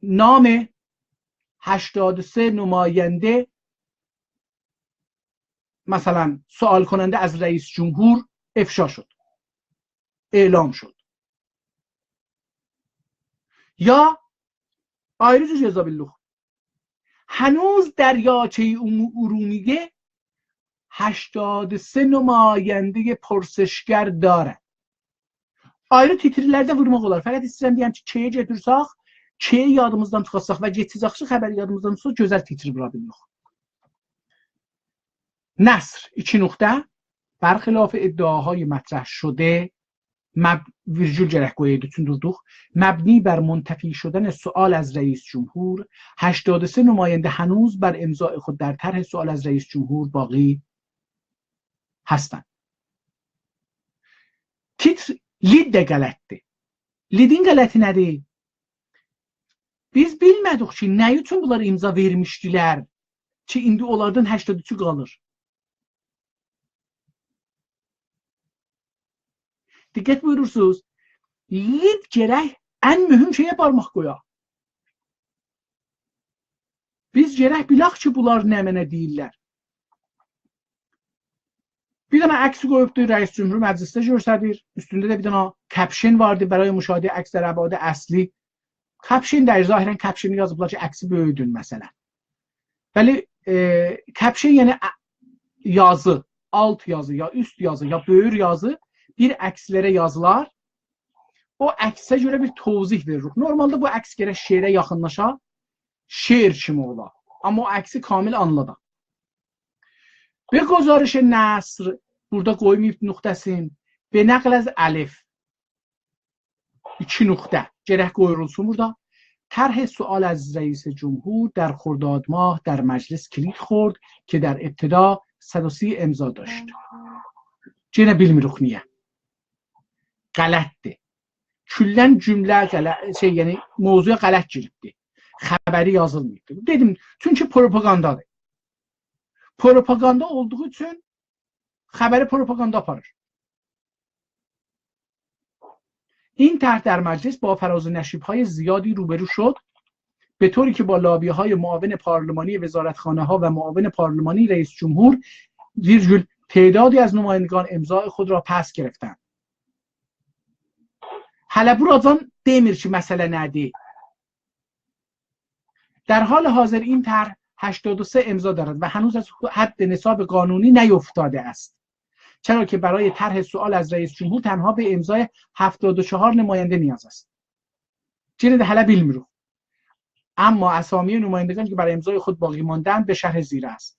نام هشتاد و سه نماینده، مثلا، سؤال کننده از رئیس جمهور افشا شد، اعلام شد. یا آیری جور یازا بیلیریک. هنوز دریاچهٔ امو-، ارومیه هشتاد و سه نمایندهٔ پرسشگر دارد. آیری تیترلرده وورماق اولار. فقط ایسته‌ییرم دئیم کی، کی‌یه گؤتورسک، کی‌یی یادیمیزدان چیخارتساق و گئتسک، آخی خبری یادیمیزدان چیخسا، گؤزل تیتر وورا بیلیریک. نصر، ایکی نقطه، برخلاف ادعاهای مطرح شده، مب-، ویرگول گرک قویایدی، چون دوردوق. مبنی بر منتفی شدن سؤال از رئیس جمهور، هشتاد و سه نماینده هنوز بر امضای خود در طرح سؤال از رئیس جمهور باقی هستند. تیتر، لید ده غلطدیر. لیدین غلطی نه‌دیر؟ بیز بیلمه‌دیک کی، نه اوچون بونلار امضا وئرمیشدیلر کی، ایندی اونلاردان هشتاد اوچو قالیر. دقت بویورورسونوز، لید گرک ان مهم شئیه بارماق قویا. بیز گرک بیلک کی، بونلار نمنه دئییرلر. بیر دنه عکسی قویوبدو، رئیس جمهور مجلسده گؤرسدیر. اوستونده ده بیر دنه کپشن واردی: «برای مشاهده عکس در ابعاد اصلی.» کپشن ده، ظاهرا کپشنی یازیبلار کی، عکسی بؤیودون، مثلا. بلی، ائ، کپشن، یعنی ا-، یازی، آلت یازی، یا اوست یازی، یا بؤیور یازی، بیر عکسلره یازیلار. او عکسه گؤره بیر توضیح وئریریک. نورمالدا بو عکس گرک شعره یاخینلاشا، شعر کیمی اولا. آمما او عکسی کامل آنلادا. «به گزارش نصر»، بورادا قویماییب نقطه‌سین، «به نقل از الف»، ایکی نقطه. گرک قویولسون بورادا. «طرح سؤال از رئیس جمهور در خرداد ماه در مجلس کلید خورد که در ابتدا صد و سی امضا داشت.» یئنه بیلمیریک نییه. غلطدیر. کلاً جمله غلط، شئی، یعنی موضوعا غلط گیریبدی. خبری یازیلماییبدی. دئدیم، چونکی پروپاگاندادیر. پروپاگاندا اولدوغو اوچون خبری پروپاگاندا آپاریر. «این طرح در مجلس با فراز و نشیب‌های زیادی روبرو شد، به طوری که با لابی‌های معاون پارلمانی وزارتخانه‌ها و معاون پارلمانی رئیس جمهور، ویرگول، تعدادی از نمایندگان امضای خود را پس گرفتند.» هله بوراجان دئمیر کی، مسئله نه‌دیر. «در حال حاضر این طرح هشتاد و سه امضا دارد و هنوز از حد نصاب قانونی نیفتاده است. چرا که برای طرح سؤال از رئیس جمهور تنها به امضای هفتاد و چهار نماینده نیاز است. یئنه ده هله بیلمیریک. اما اسامی نمایندگان که برای امضای خود باقی مانده‌اند به شرح زیر است.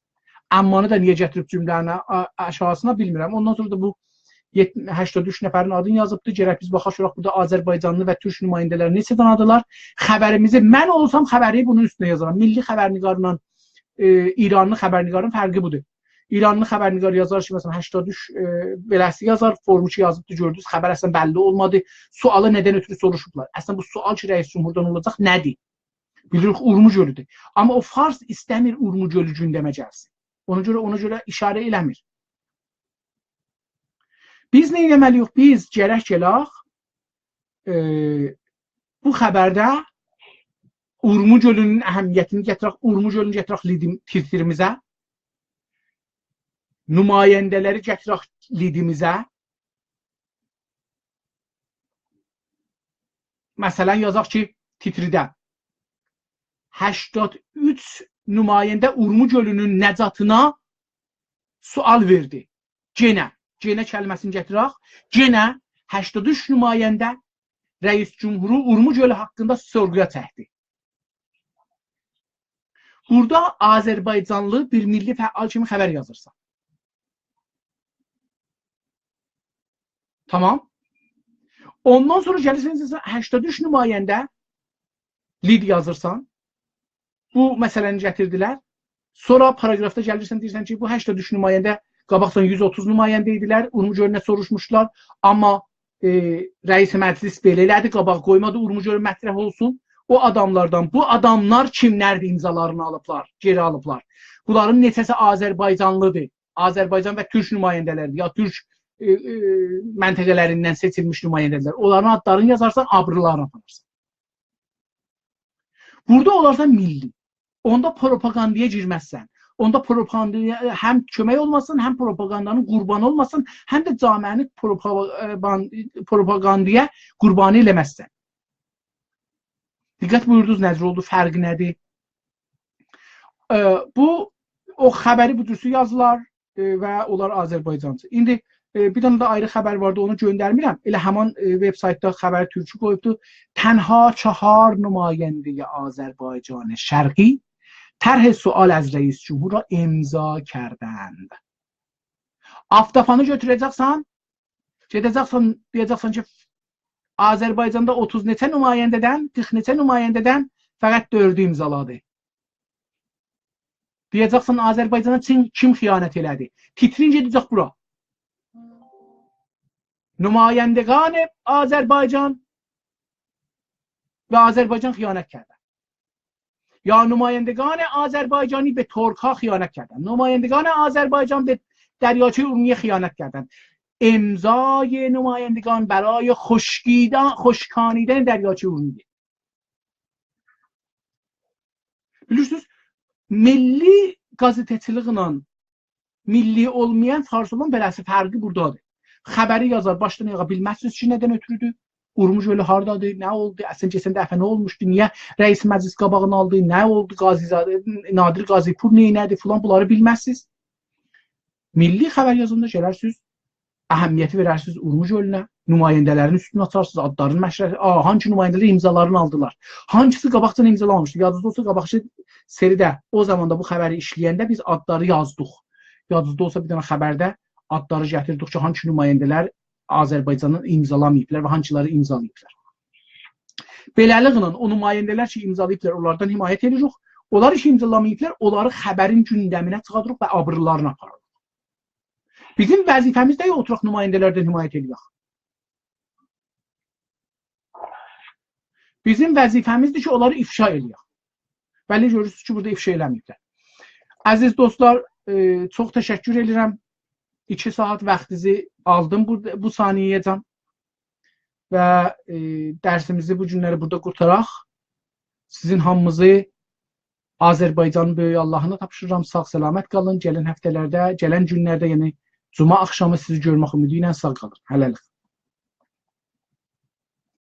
امانی دا نییه گتیریب جمله‌نین آ-، آشاغیسینا بیلمیرم. اوندان سونرا دا بو یئت-، هشتاد اوچ نفرین آدینی یازیبدی. گرک بیز باخاق گؤرک بورادا آذربایجانلی و تورک نماینده‌لر نئچه دانادیلار. خبریمیزی، من اولسام خبری بونون اوستونه یازارام. میللی خبرنگارلا، ائ، ایرانلی خبرنگارین فرقی بودور. ایرانلی خبرنگار یازار کی، مثلا، هشتاد اوچ، ائ، بئله‌سی یازار، فرمو کی یازیبدی، گؤردونوز، خبر اصلا بللی اولمادی. سؤالی ندن اؤتورو سوروشوبلار؟ اصلا بو سؤال کی رئیس جمهوردان اولاجاق نه‌دیر؟ بیلیریک، اورمو گؤلودور. اما او فارس ایسته‌میر اورمو گؤلو گوندمه گلسین. اونا گؤره، اونا گؤره ایشاره ائله‌میر. بیز نه ائتمه‌لی‌ییک؟ بیز گرک گلک، ائ، بو خبرده اورمو گؤلونون اهمیتینی گتیرک، اورمو گؤلونو گتیرک لیدیم-، تیتریمیزه. نماینده‌لری گتیرک لیدیمیزه. مثلا، یازاق کی، تیتریده هشتاد اوچ نماینده اورمو گؤلونون نجاتینا سؤال وئردی. یئنه، یئنه کلمه‌سینی گتیرک. یئنه هشتاد اوچ نماینده رئیس جمهورو اورمو گؤلو حاقیندا سورغویا چکدی. بورادا آذربایجانلی بیر میللی فعال کیمی خبر یازیرسان. تامام. اوندان سونرا گلیرسن، هشتاد اوچ نماینده لید یازیرسان. بو مسئله‌نی گتیردیلر. سونرا پاراگرافدا گلیرسن، دئییرسن کی، بو هشتاد اوچ نماینده، قاباقجان یوز اوتوز نماینده ایدیلر، اورمو گؤلونه سوروشموشدولار. اما، ائ، رئیس مجلس بئله ائله‌دی، قاباق قویمادی اورمو گؤلو مطرح اولسون. او آداملاردان، بو آداملار کیملردیر، امضالارینی آلیبلار، گئری آلیبلار. بونلارین نئچه‌سی آذربایجانلیدیر. آذربایجان و تورک نماینده‌لریدیر، یا تورک، ائ، ائ، منطقه‌لریندن سئچیلمیش نماینده‌لر. اونلارین آدلارینی یازارسان، آبریلارینی آپارارسان. بورادا اولارسان میللی. اوندا پروپاگاندایا گیرمزسن. اوندا پروپاگاندایا هم کؤمک اولماسین، هم پروپاگاندانین قوربانی اولماسین، هم ده جامعه‌نی پروپا-، ائ، بان-، پروپاگاندایا قوربانی ائله‌مزسن. دقت بویوردونوز، نه جور اولدو، فرقی نه‌دیر؟ ائ، بو، او خبری بو جورسو یازیلار، ائ، و اونلار آذربایجانچی. ایندی، ائ، بیر دنه ده آیری خبر واردی، اونو گؤندرمیرم. ائله همان، ائ، وبسایتدا خبر تورکو قویوبدو. تنها چهار نماینده‌ی آذربایجان شرقی طرح سؤال از رئیس جمهور را امضا کردند. آفتافانی گؤتوره‌جکسن، گئده‌جکسن، دئیه‌جکسن کی، آذربایجاندا اوتوز نئچه نماینده‌دن، قیرخ نئچه نماینده‌دن فقط دؤردو امضالادی. دئیه‌جکسن، آذربایجانا کیم، کیم خیانت ائله‌دی؟ تیترین گئده‌جک بورا. نمایندگان آذربایجان و آذربایجان خیانت کردن. یا نمایندگان آذربایجانی به ترک‌ها خیانت کردند. نمایندگان آذربایجان به دریاچهٔ ارومیه خیانت کردند. امضای نمایندگان برای خشکیدن، خشکانیدن دریاچهٔ ارومیه. بیلیرسینیز، میللی قازئته‌چیلیکله میللی اولمایان، فارس اولان بئله‌سی فرقی بورادادیر. خبری یازار، باشدان آیاغا بیلمزسینیز کی، ندن اؤتورودور؟ اورمو گؤلو هاردادیر؟ نه اولدو؟ اصلاً کئچن دفعه نه اولموشدو؟ نییه رئیس مجلس قاباغینی آلدی؟ نه اولدو؟ قاضی‌زاده، نادر قاضی‌پور نه ائله‌دی؟ فلان، بونلاری بیلمزسینیز. میللی خبر یازاندا گلرسینیز، اهمیتی وئررسینیز اورمو گؤلونه، نماینده‌لرین اوستونو آچارسینیز، آدلارین مشرح، آ، هانسی نماینده‌لر امضالارینی آلدیلار؟ هانسیسی قاباقجادان امضالامامیشدی؟ یادینیزدا اولسا، قاباقکی سریده، او زاماندا بو خبری ایشله‌ینده بیز آدلاری یازدیق. یادینیزدا اولسا، بیر دنه خبرده آدلاری گتیردیک کی، هانسی نماینده‌لر آذربایجانین امضالاماییبلار و هانسیلاری امضالاییبلار. بئله‌لیکله، او نماینده‌لر کی، امضالاییبلار، اونلاردان حمایت ائدیریک. اونلار کی امضالاماییبلار، اونلاری خبرین گوندمینه چیخاردیریق و آبریلارینی آپاریریق. بیزیم وظیفه‌میز دئییل اوتوراق نماینده‌لردن حمایت ائله‌یک. بیزیم وظیفه‌میزدیر کی، اونلاری افشا ائله‌یک. ولی گؤرورسونوز کی، بورادا افشا ائله‌مه‌ییبلر. عزیز دوستلار، ائ، چوخ تشکر ائدیرم. ایکی ساعت واختینیزی آلدیم بو، بو ثانیه‌یه‌جن. و، ائ، درسیمیزی بو گونلری بورادا قورتاراق. سیزین هامینیزی آذربایجانین بؤیوک آللاهینا تاپشیریرام. ساغ سلامت قالین. گلن هفته‌لرده، گلن گونلرده، یعنی جمعه آخشامی سیزی گؤرمک امیدی ایله ساغ قالین. هله‌لیک.